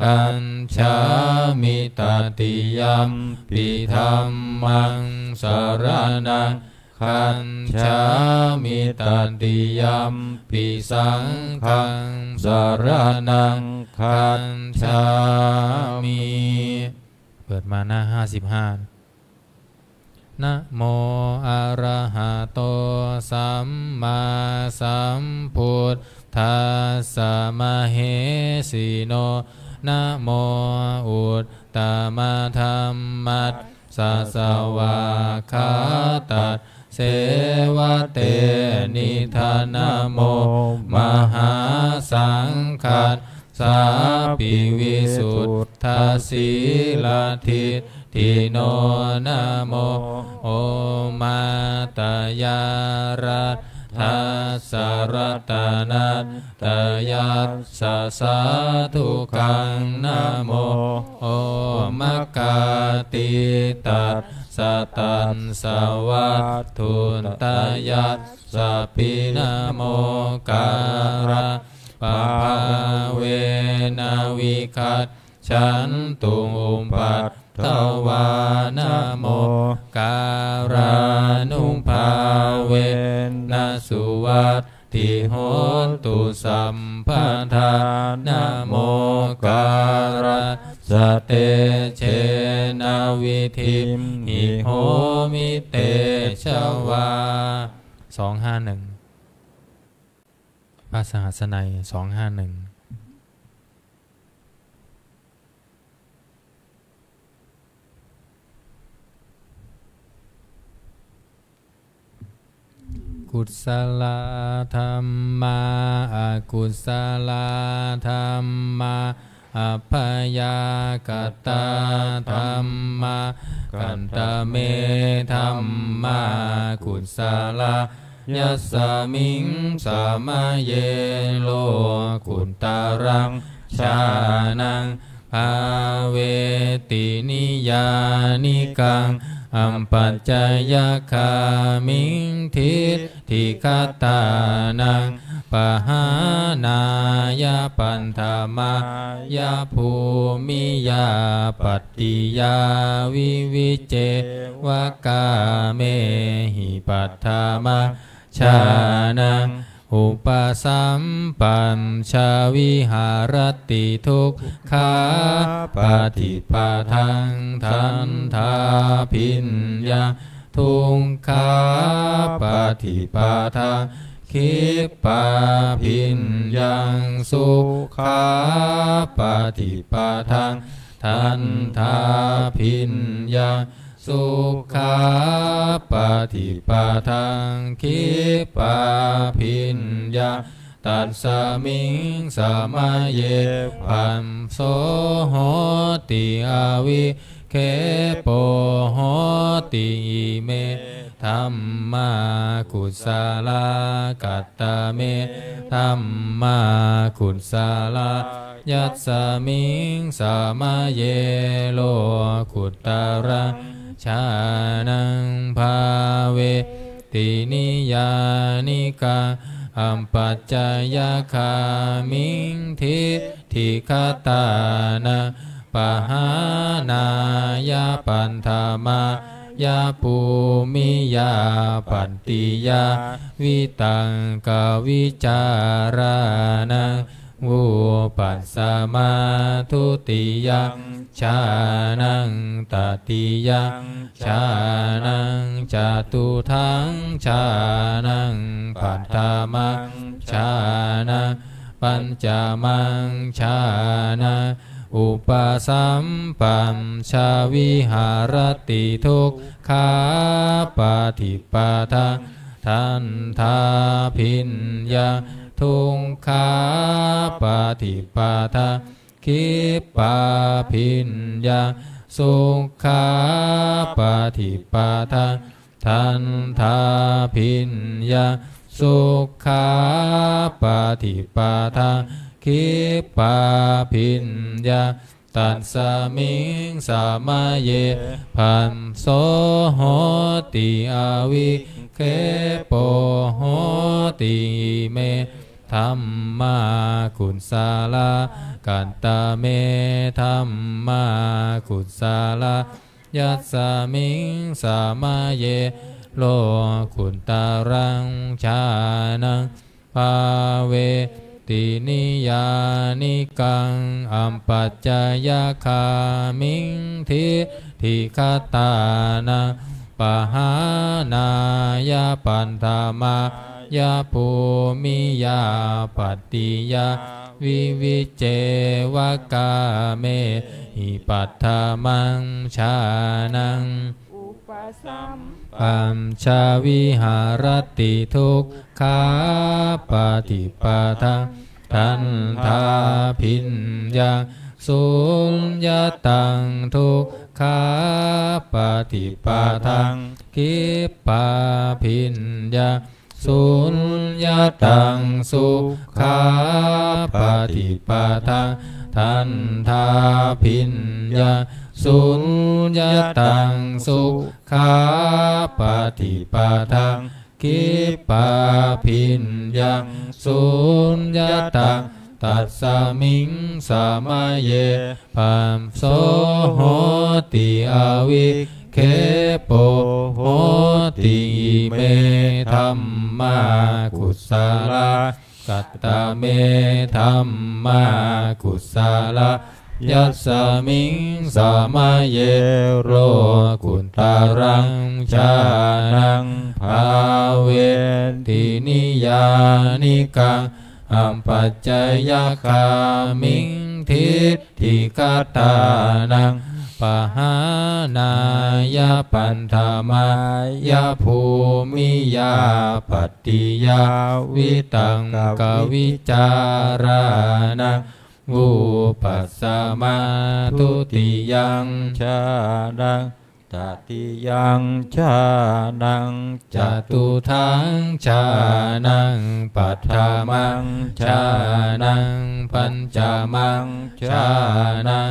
gacchāmi. Tatiyampi dhammaṃ saraṇaṃ gacchāmi. Tatiyampi saṅghaṃ saraṇaṃ gacchāmi. เปิดมาหน้าห้าสิบห้า Namo arahato sammāsambuddhassa mahesino. Namo uttamadhammassa svākkhātasseva tenidha. Namo mahāsaṅghassāpi visuddhasīladi ṭṭhino. Namo omātyāraddhassa ratanattayassa sādhukaṃ. Namo omakātītassa tassa vatthuttayassapi. Namokārappabhāvena vigac chantu upaddavā. Namokārānubhāvena suvatthi hotu sabbadā. Namokārassa tejena vidhimhi homi tejavā. สองห้าหนึ่ง พระสหัสไนย สองห้าหนึ่ง Kusalā dhammā, akusalā dhammā, abyākatā dhammā. Katame dhammā kusalā? Yasmiṃ samaye lokuttaraṃ jhānaṃ bhāveti niyyānikaṃ apacayagāmiṃ diṭṭhigatānaṃ pahānāya paṭhamāya bhūmiyā pattiyā vivicceva kāmehi paṭhama jhānaṃ upasampajja viharati dukkhāpaṭipadaṃ dandhābhiññaṃ dukkhāpaṭipadaṃ khippābhiññaṃ sukhāpaṭipadaṃ dandhābhiññaṃ sukhāpaṭipadaṃ khippābhiññaṃ. Tasmiṃ samaye phasso hoti avikkhepo hoti ime dhammā kusalā. Katame dhammā kusalā? Yasmiṃ samaye lokuttaraṃ jhānaṃ bhāveti niyyānikaṃ apacayagāmiṃ diṭṭhigatānaṃ pahānāya paṭhamāya bhūmiyā pattiyā vitakkavicārānaṃ vūpasamā dutiyaṃ jhānaṃ tatiyaṃ jhānaṃ catutthaṃ jhānaṃ paṭhamaṃ jhānaṃ pañcamaṃ jhānaṃ upasampajja viharati dukkhāpaṭipadaṃ dandhābhiññaṃ dukkhāpaṭipadaṃ khippābhiññaṃ sukhāpaṭipadaṃ dandhābhiññaṃ sukhāpaṭipadaṃ khippābhiññaṃ. Tasmiṃ samaye phasso hoti avikkhepo hoti ime dhammā kusalā. Katame dhammā kusalā? Yasmiṃ samaye lokuttaraṃ jhānaṃ bhāveti niyyānikaṃ apacayagāmiṃ diṭṭhigatānaṃ pahānāya paṭhamāya bhūmiyā pattiyā vivicceva kāmehi paṭhamaṃ jhānaṃ upasampajja viharati dukkhāpaṭipadaṃ dandhābhiññaṃ suññataṃ dukkhāpaṭipadaṃ khippābhiññaṃ suññataṃ sukhāpaṭipadaṃ dandhābhiññaṃ suññataṃ sukhāpaṭipadaṃ khippābhiññaṃ suññataṃ. Tasmiṃ samaye phasso hoti avikkhepo hoti ime dhammā kusalā. Katame dhammā kusalā? Yasmiṃ samaye lokuttaraṃ jhānaṃ bhāveti niyyānikaṃ apacayagāmiṃ diṭṭhigatānaṃ pahānāya paṭhamāya bhūmiyā pattiyā vitakkavicārānaṃ vūpasamā dutiyaṃ jhānaṃ tatiyaṃ jhānaṃ catutthaṃ jhānaṃ paṭhamaṃ jhānaṃ pañcamaṃ jhānaṃ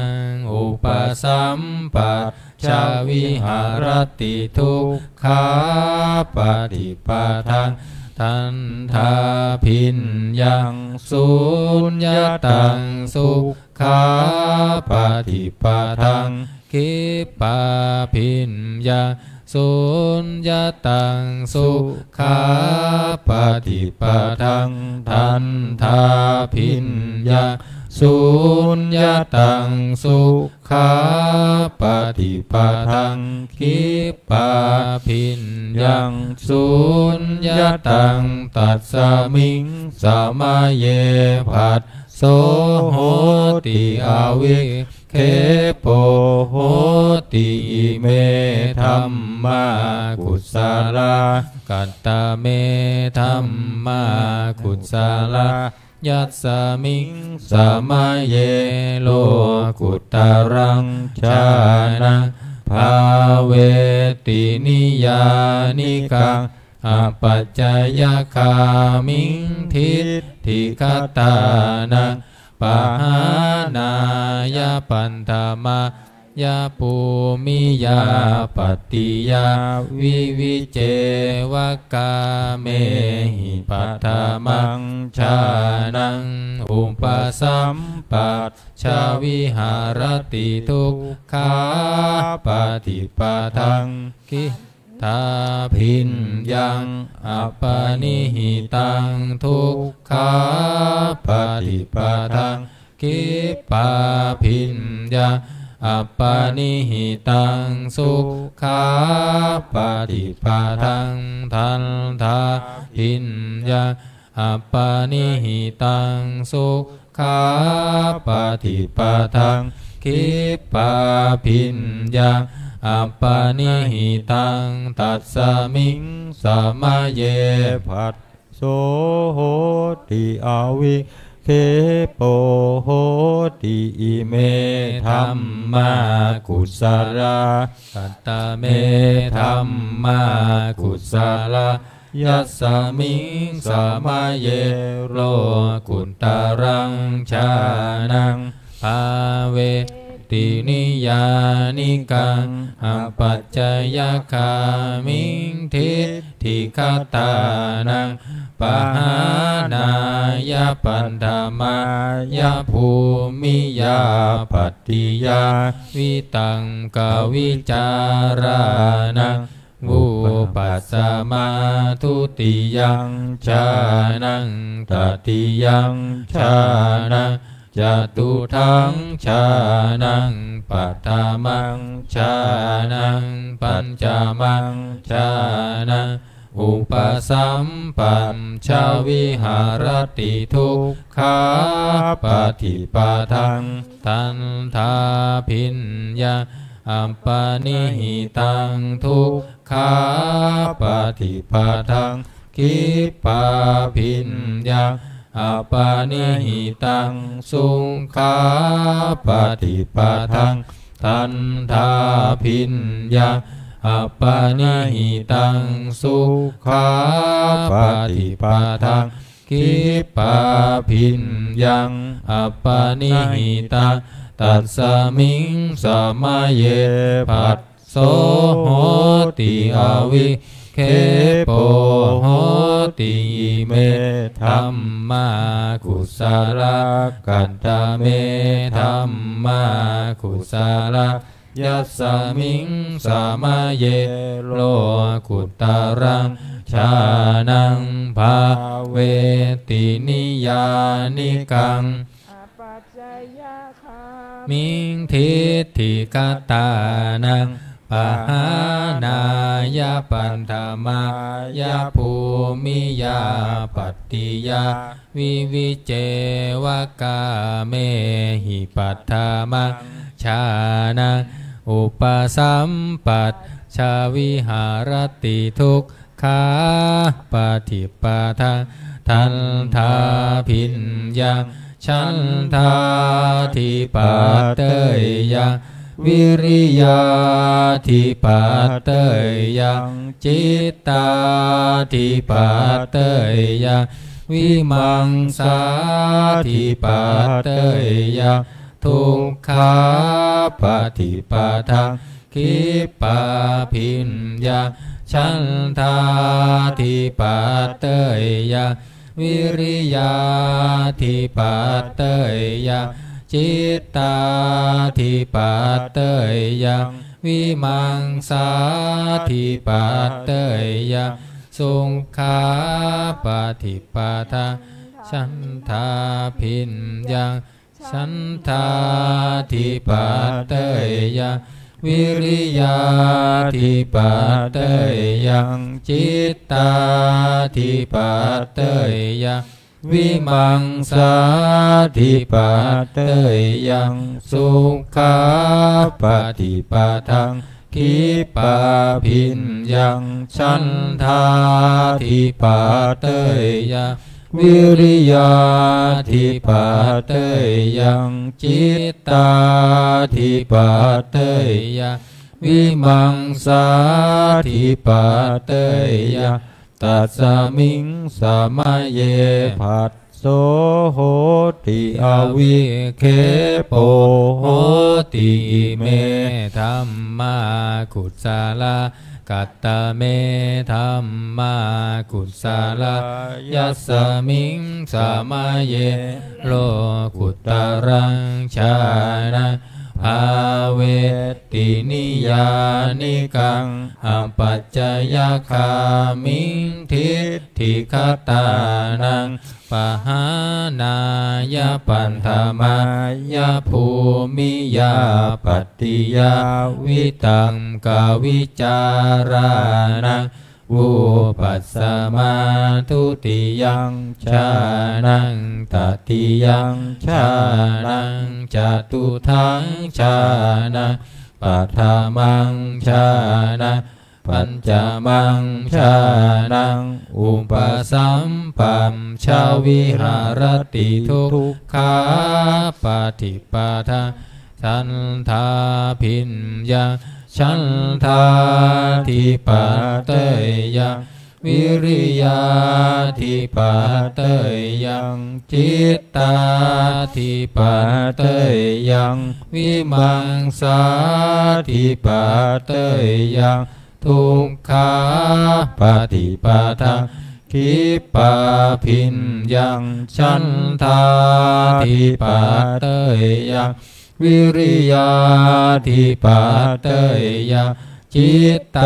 upasampajja viharati dukkhāpaṭipadaṃ dandhābhiññaṃ suññataṃ sukhāpaṭipadaṃ khippābhiññaṃ suññataṃ sukhāpaṭipadaṃ dandhābhiññaṃ suññataṃ sukhāpaṭipadaṃ khippābhiññaṃ suññataṃ tasmiṃ samaye phasso hoti avi khepo hoti ime dhammā kusalā. Katame dhammā kusalā? Yasmiṃ samaye lokuttaraṃ jhānaṃ bhāveti niyyānikaṃ apacayagāmiṃ diṭṭhigatānaṃ pahānāya paṭhamāya bhūmiyā pattiyā vivicceva kāmehi paṭhamaṃ jhānaṃ upasampajja viharati dukkhāpaṭipadaṃ dandhābhiññaṃ apanihitaṃ dukkhāpaṭipadaṃ khippābhiññaṃ apanihitaṃ sukhāpaṭipadaṃ dandhābhiññaṃ apanihitaṃ sukhāpaṭipadaṃ khippābhiññaṃ apanihitaṃ tasmiṃ samaye phasso hoti avikkhepo hoti ime dhammā kusalā. Katame dhammā kusalā? Yasmiṃ samaye lokuttaraṃ jhānaṃ bhāveti niyyānikaṃ apacayagāmiṃ diṭṭhigatānaṃ pahānāya paṭhamāya bhūmiyā pattiyā vitakkavicārānaṃ vūpasamā dutiyaṃ jhānaṃ tatiyaṃ jhānaṃ catutthaṃ jhānaṃ paṭhamaṃ jhānaṃ pañcamaṃ jhānaṃ upasampajja viharati dukkhāpaṭipadaṃ dandhābhiññaṃ apanihitaṃ dukkhāpaṭipadaṃ khippābhiññaṃ apanihitaṃ sukhāpaṭipadaṃ dandhābhiññaṃ apanihitaṃ sukhāpaṭipadaṃ khippābhiññaṃ apanihitaṃ tasmiṃ samaye phasso hoti avikkhepo hoti ime dhammā kusalā. Katame dhammā kusalā? Yasmiṃ samaye lokuttaraṃ jhānaṃ bhāveti niyyānikaṃ apacayagāmiṃ diṭṭhigatānaṃ pahānāya paṭhamāya bhūmiyā pattiyā vivicceva kāmehi paṭhamaṃ jhānaṃ upasampajja viharati dukkhāpaṭipadaṃ dandhābhiññaṃ chandādhipateyyaṃ vīriyādhipateyyaṃ cittādhipateyyaṃ vīmaṃsādhipateyyaṃ dukkhāpaṭipadaṃ khippābhiññaṃ chandādhipateyyaṃ vīriyādhipateyyaṃ cittādhipateyyaṃ vīmaṃsādhipateyyaṃ sukhāpaṭipadaṃ chandābhiññaṃ chandādhipateyyaṃ vīriyādhipateyyaṃ cittādhipateyyaṃ vīmaṃsādhipateyyaṃ sukhāpaṭipadaṃ khippābhiññaṃ chandādhipateyyaṃ vīriyādhipateyyaṃ cittādhipateyyaṃ vīmaṃsādhipateyyaṃ tasmiṃ samaye phasso hoti avikkhepo hoti ime dhammā kusalā katame dhammā kusalā yasmiṃ samaye lokuttaraṃ jhānaṃ bhāveti niyyānikaṃ apacayagāmiṃ diṭṭhigatānaṃ pahānāya paṭhamāya bhūmiyā pattiyā vitakkavicārānaṃ vūpasamā dutiyaṃ jhānaṃ tatiyaṃ jhānaṃ catutthaṃ jhānaṃ paṭhamaṃ jhānaṃ pañcamaṃ jhānaṃ upasampajja viharati dukkhāpaṭipadaṃ chandābhiññaṃ chandādhipateyyaṃ vīriyādhipateyyaṃ cittādhipateyyaṃ vīmaṃsādhipateyyaṃ dukkhāpaṭipadaṃ khippābhiññaṃ chandādhipateyyaṃ vīriyādhipateyyaṃ cittādhipateyyaṃ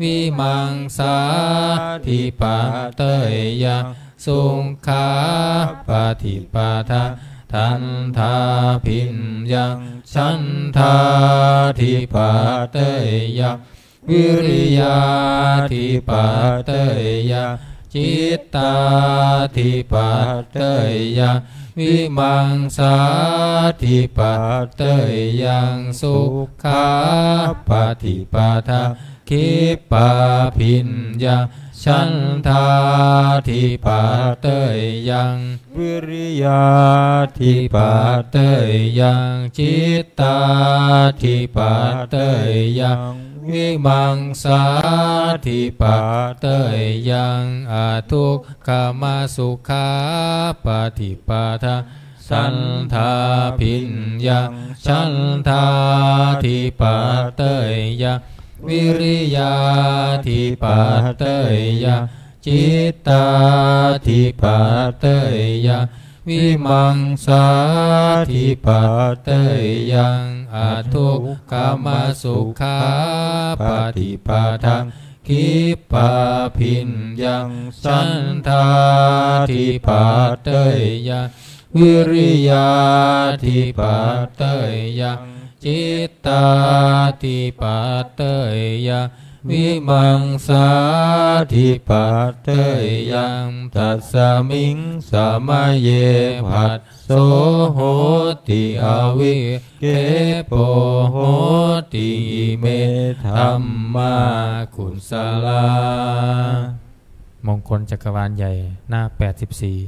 vīmaṃsādhipateyyaṃ sukhāpaṭipadaṃ dandhābhiññaṃ chandādhipateyyaṃ vīriyādhipateyyaṃ cittādhipateyyaṃ vīmaṃsādhipateyyaṃ sukhāpaṭipadaṃ khippābhiññaṃ chandādhipateyyaṃ vīriyādhipateyyaṃ cittādhipateyyaṃ vīmaṃsādhipateyyaṃ adukkhamasukhāpaṭipadaṃ dandhābhiññaṃ chandādhipateyyaṃ vīriyādhipateyyaṃ cittādhipateyyaṃ vīmaṃsādhipateyyaṃ adukkhamasukhāpaṭipadaṃ khippābhiññaṃ chandādhipateyyaṃ vīriyādhipateyyaṃ cittādhipateyyaṃ vīmaṃsādhipateyyaṃ tasmiṃ samaye phass so hoti avikkhepo hoti ime dhammā kusalā. มงคลจักรวาลใหญ่ หน้า แปดสิบสี่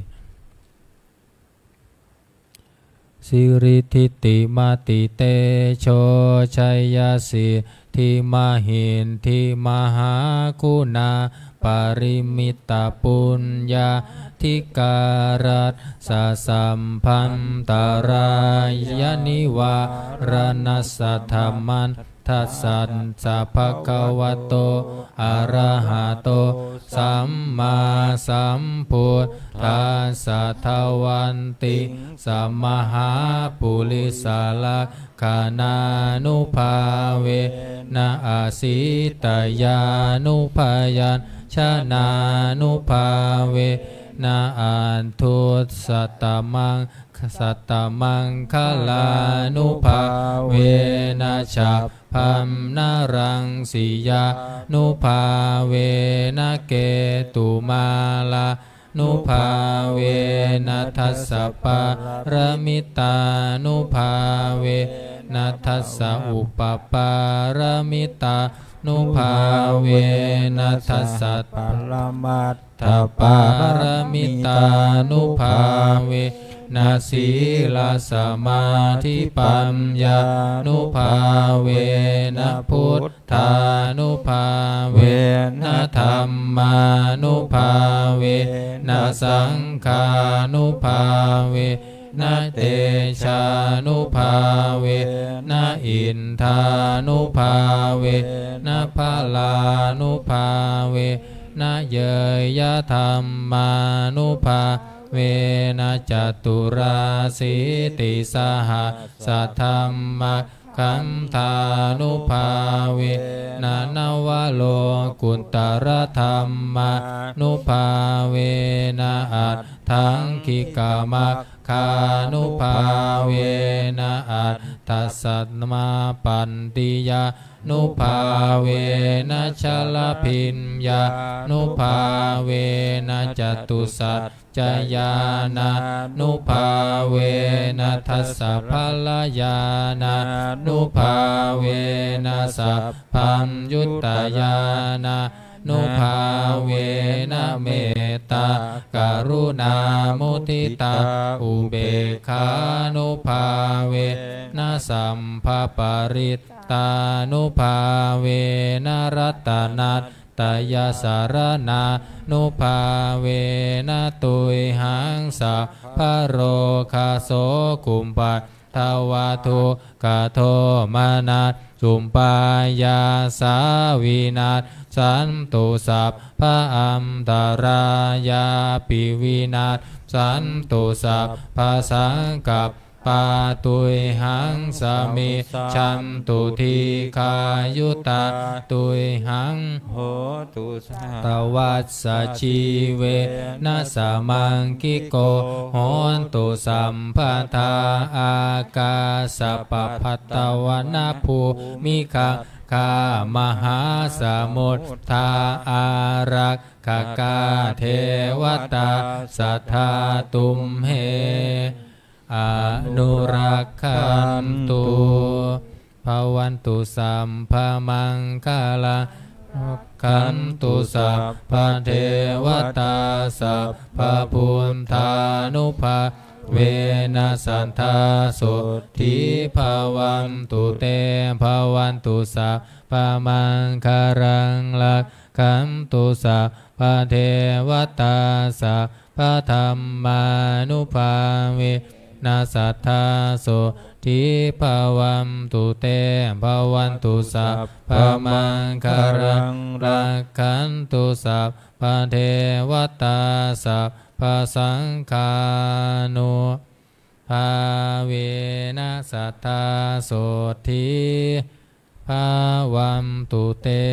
Siridhitimatitejojayasiddhimahiddhimahāguṇāparimitapuññādhikārassa sabbantarāyanivāraṇassa dhamma ddassa bhagavato arahato sammāsambuddhassatavantiṃsamahāpurisalakkhāṇānubhāvena asītyānubyañjanānubhāvena aṭṭhuttatamaṅ satamangalānubhāvena chabbaṃnaraṃsiyānubhāvena ketumālānubhāvena dasapāramitānubhāvena dasaupapāramitānubhāvena dasaparamat tthaparamitānubhāvena sīlasamādhipaññānubhāvena buddhānubhāvena dhammānubhāvena saṅghānubhāvena tejānubhāvena iddhānubhāvena balānubhāvena ñeyyadhammānubhāvena caturāsītisahassadhammakkhandhānubhāvena navalokuttaradhammānubhāvena aṭṭhaṅgikamaggānubhāvena aṭṭhasamāpattiyānubhāvena chaḷabhiññānubhāvena catusaccañāṇānubhāvena dasabalañāṇānubhāvena sabbaññutañāṇānubhāvena mettākaruṇāmuditāupekkhānubhāvena sabbaparittānubhāvena ratanattayasaraṇānubhāvena tuyhaṃ sabbarogasokupaddavadukkhadomanassupāyāsā vinassantu sabbaantarāyāpi vinassantu sabbasaṅkap pā tuyhaṃ samijjhantu dīghāyutā tuyhaṃ hotu satavassajīvena samaṅgiko hotu sabbadā. Ākāsapabbatavanabhūmigaṅgāmahāsamuddā ārakkhakā devatā sadā tumhe anurakkhantu. Bhavantu sabbamaṅgalaṃ, rakkhantu sabbadevatā, sabbabuddhānubhāvena sadā sotthī bhavantu te. Bhavantu sabbamaṅgalaṃ, rakkhantu sabbadevatā, sab badhammānubhāvena sadā sotthī bhavantu te. Bhavantu sabbamaṅgalaṃ, rakkhantu sabbadevatā, sabbasaṅghānubhāvena sadā sotthī bhavantu te.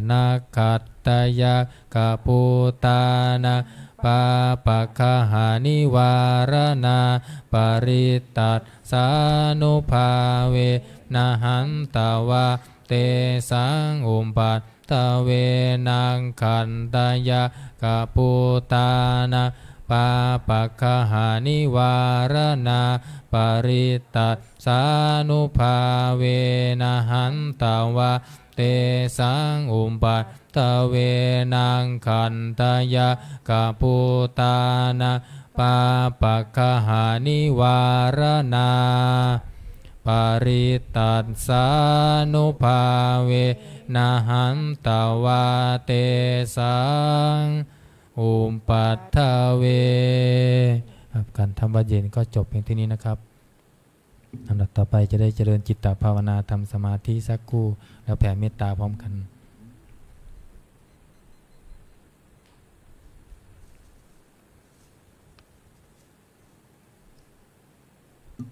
Nakkhattayakkhabhūtānaṃ pāpaggahanivāraṇā parittassānubhāvena hantvā tesaṃ upaddave. Nakkhattayakkhabhūtānaṃ pāpaggahanivāraṇā parittassānubhāvena hantvā tesaṃ upaddave. Nakkhattayakkhabhūtānaṃ pāpaggahanivāraṇā parittassānubhāvena hantvā tesaṃ upaddave. ครับ การทำวัตรเย็นก็จบเพียงเท่านี้นะครับ ลำดับต่อไปจะได้เจริญจิตตภาวนา ทำสมาธิสักครู่ แล้วแผ่เมตตาพร้อมกัน Ṭhātu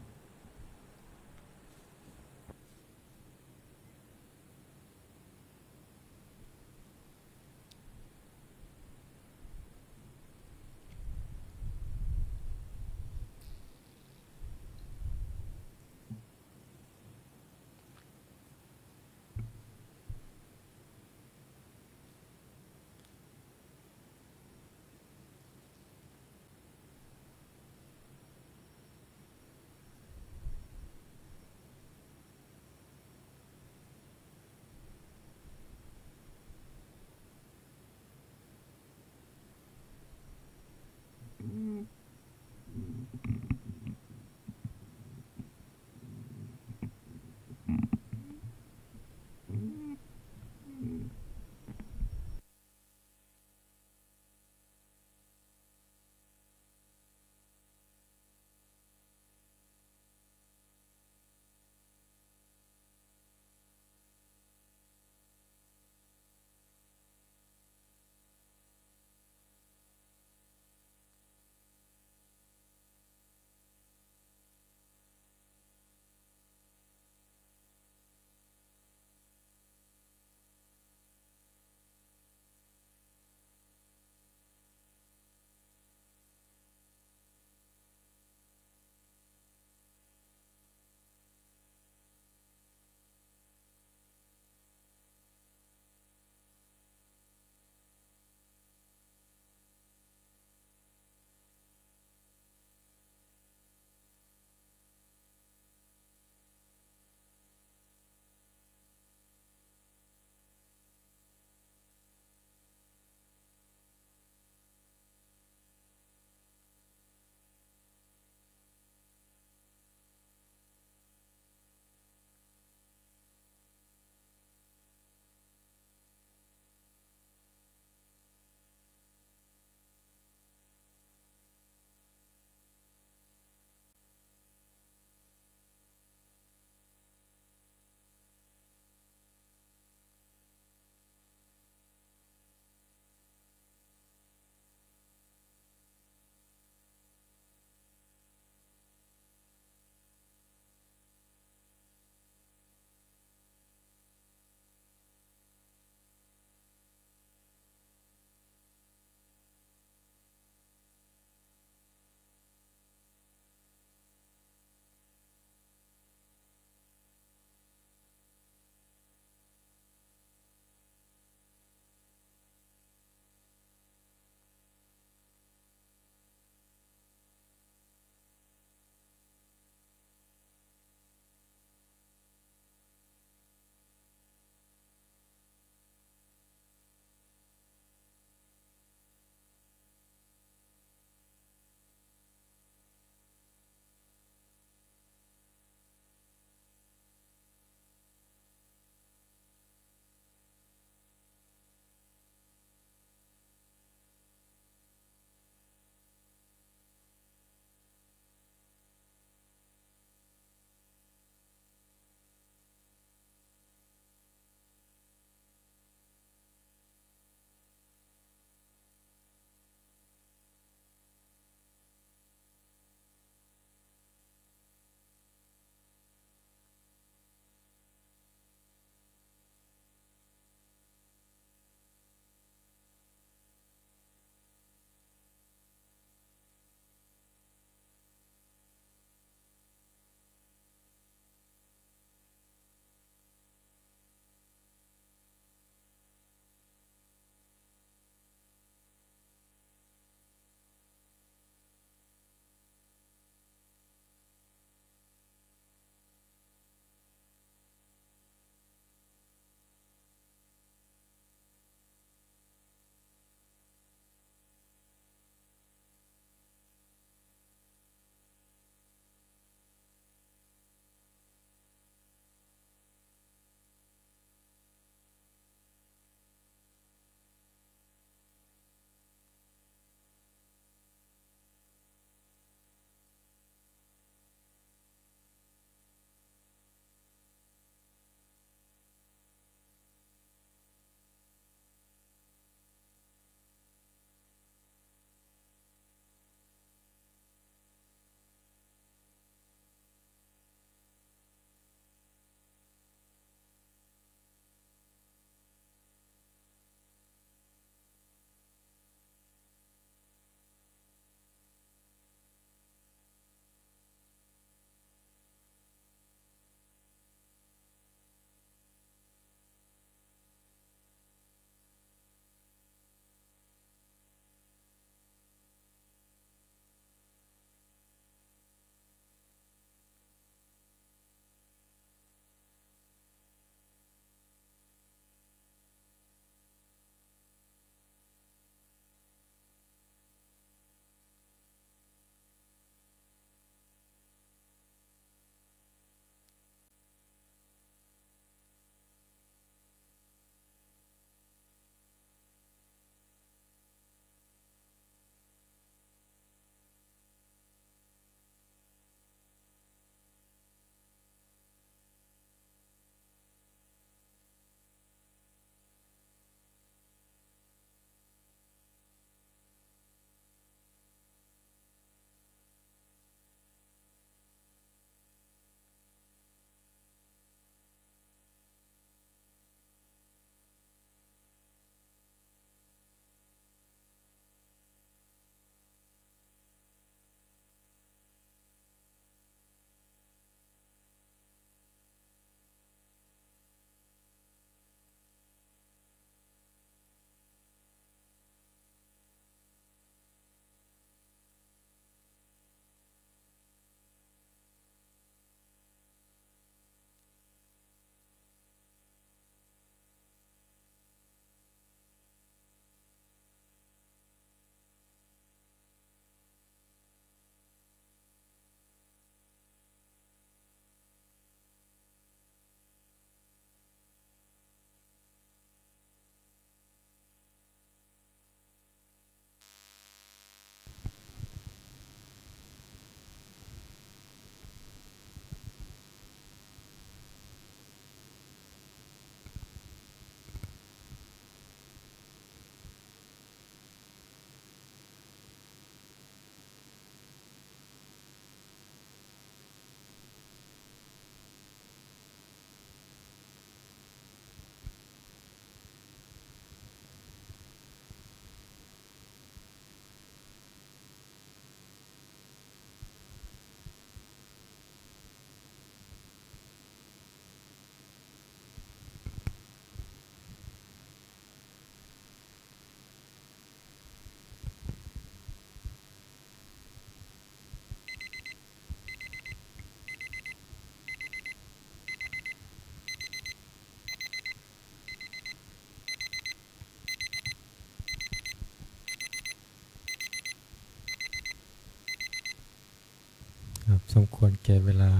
สมควรแก่เวลา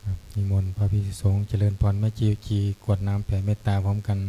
ครับ นิมนต์พระภิกษุสงฆ์เจริญพรแม่ชี กรวดน้ำแผ่เมตตาพร้อมกัน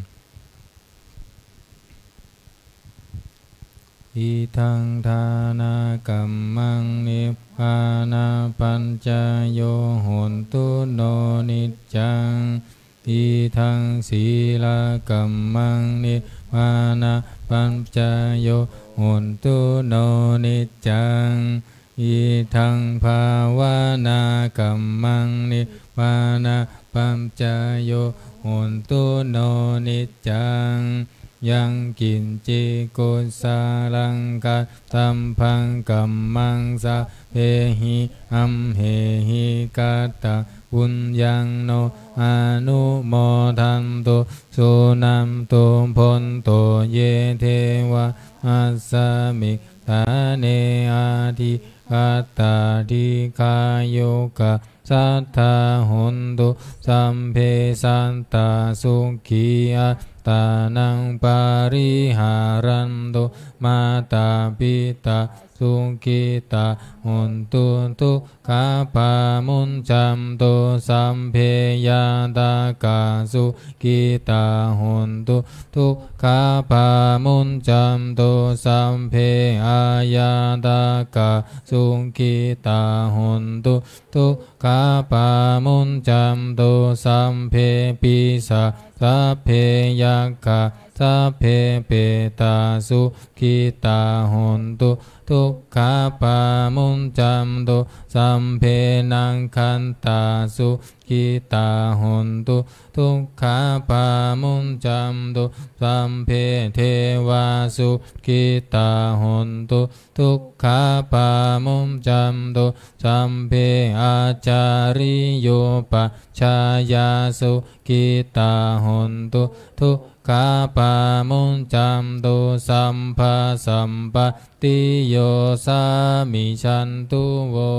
Idaṃ dānakammaṃ nibbānapaccayo hotu no niccaṃ. Idaṃ sīlakammaṃ nibbānapaccayo hotu no niccaṃ. Idaṃ bhāvanākammaṃ nibbānapaccayo hotu no niccaṃ. Yaṃ kiñci kusalaṃ kattabbaṃ kammaṃ sabbehi amhehi kattaṃ puññaṃ no anumodantu suṇantu bhonto ye devā asmiṃ ṭhāne adhigatā dīghāyukā sadā hontu sabbe sattā sukhī attānaṃ pariharantu. Mātā pitā sukhitā hontu dukkhā pamuñcantu. Sabbe ñātakā sukhitā hontu dukkhā pamuñcantu. Sabbe añātakā sukhitā hontu dukkhā pamuñcantu. Sabbe pisā sabbe yakkhā sabbe petā sukhitā hontu dukkhā pamuñcantu. Sabbe nakkhattā sukhitā hontu dukkhā pamuñcantu. Sabbe devā sukhitā hontu dukkhā pamuñcantu. Sabbe ācariyupajjhāyā sukhitā hontu dukkhā pamuñcantu. Sabbā sampattiyo samijjhantu vo.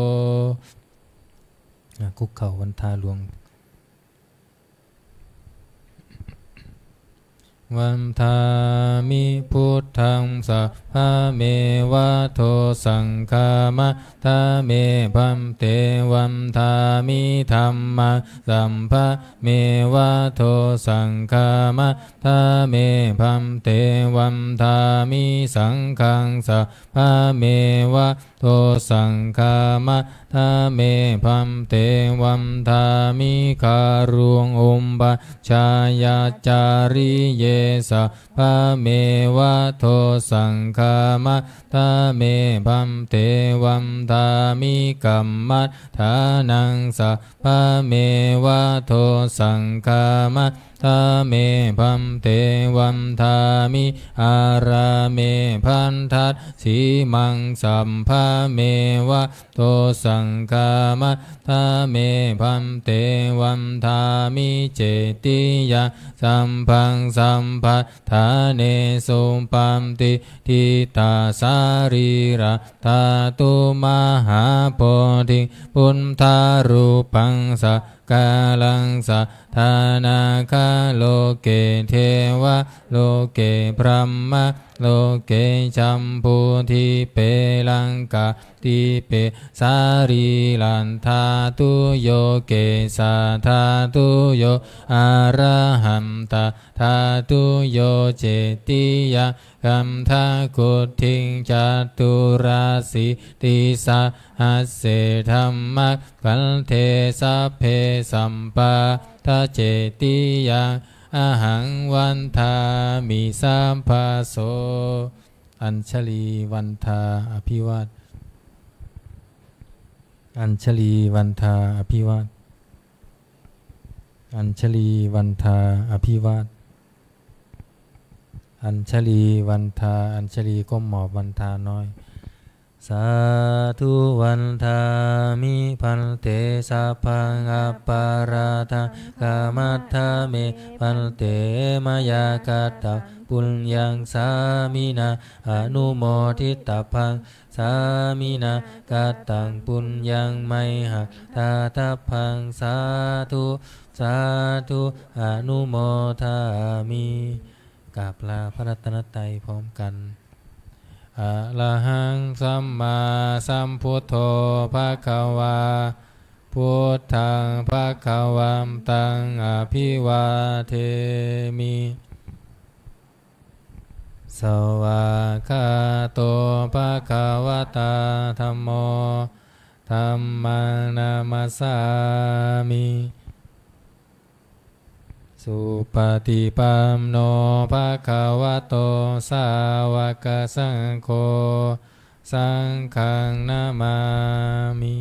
อ่ะ คุกเข่าวันทาหลวง Vandāmi buddhaṃ sabbameva dosaṃ khamatha me bhante. Vandāmi dhammaṃ sabbameva dosaṃ khamatha me bhante. Vandāmi saṅghaṃ sabbameva dosaṃ khamatha me bhante. Vandāmi guruṃ upajjhāyācariye sabbameva dosaṃ khamatha me bhante. Vandāmi kammaṭṭhānaṃ sabbameva dosaṃ khamatha me bhante. Vandāmi ārāme bhaddasīmaṃ sabbameva dosaṃ khamatha me bhante. Vandāmi cetiyaṃ sabbaṃ sabbaṭṭhānesu patiṭṭhitā sarīradhātu mahābodhiṃ buddharūpaṃ sakāraṃ sadā nāgaloke devaloke brahmaloke jambudīpe laṅkādīpe sarīradhātuyo kesādhātuyo arahantadhātuyo cetiyaṃ gandhakuṭiṃ caturāsītisahasсе dhammakkhandhe sabbe sabbāta cetiyaṃ ahaṃ vandāmi sabbaso. Añjali vandhā abhivād. Añjali vandhā abhivād. Añjali vandhā abhivād. Añjali vandhā, อัญชลีก้มหมอบวันทาน้อย Sādhu vandāmi bhante, sabbaṃ aparādhaṃ khamatha me bhante. Mayā kataṃ puññaṃ sāminā anumoditabbaṃ, sāminā kataṃ puññaṃ mayhaṃ dātabbaṃ. Sādhu sādhu anumodāmi. กราบลาพระรัตนตรัยพร้อมกัน Arahaṃ sammāsambuddho bhagavā, buddhaṃ bhagavantaṃ abhivādemi. Svākkhāto bhagavatā dhammo, dhammaṃ namassāmi. Supaṭipanno bhagavato sāvakasaṅgho, saṅghaṃ namāmi.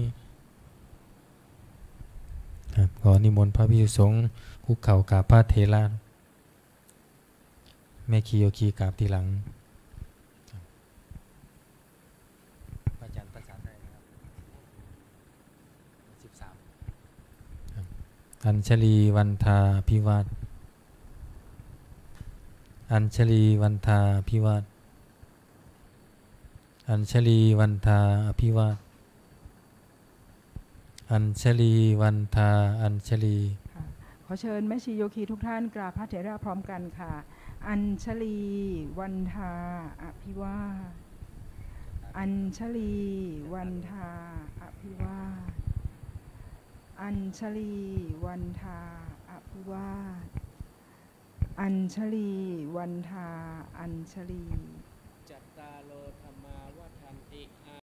ครับ ขอนิมนต์พระภิกษุสงฆ์คุกเข่ากราบพระเถระ แม่ชีโยคีกราบทีหลัง พระอาจารย์ประสานได้นะครับ สิบสาม ครับ Añjalī vandā abhivād. Añjalī vandā abhivād. Añjalī vandā abhivād. Añjalī vandā añjalī. ค่ะ ขอเชิญแม่ชีโยคีทุกท่านกราบพระเถระพร้อมกันค่ะ Añjalī vandā abhivād. Añjalī vandā abhivād. Añjalī vandā abhivād. Añjalī vandā añjalī.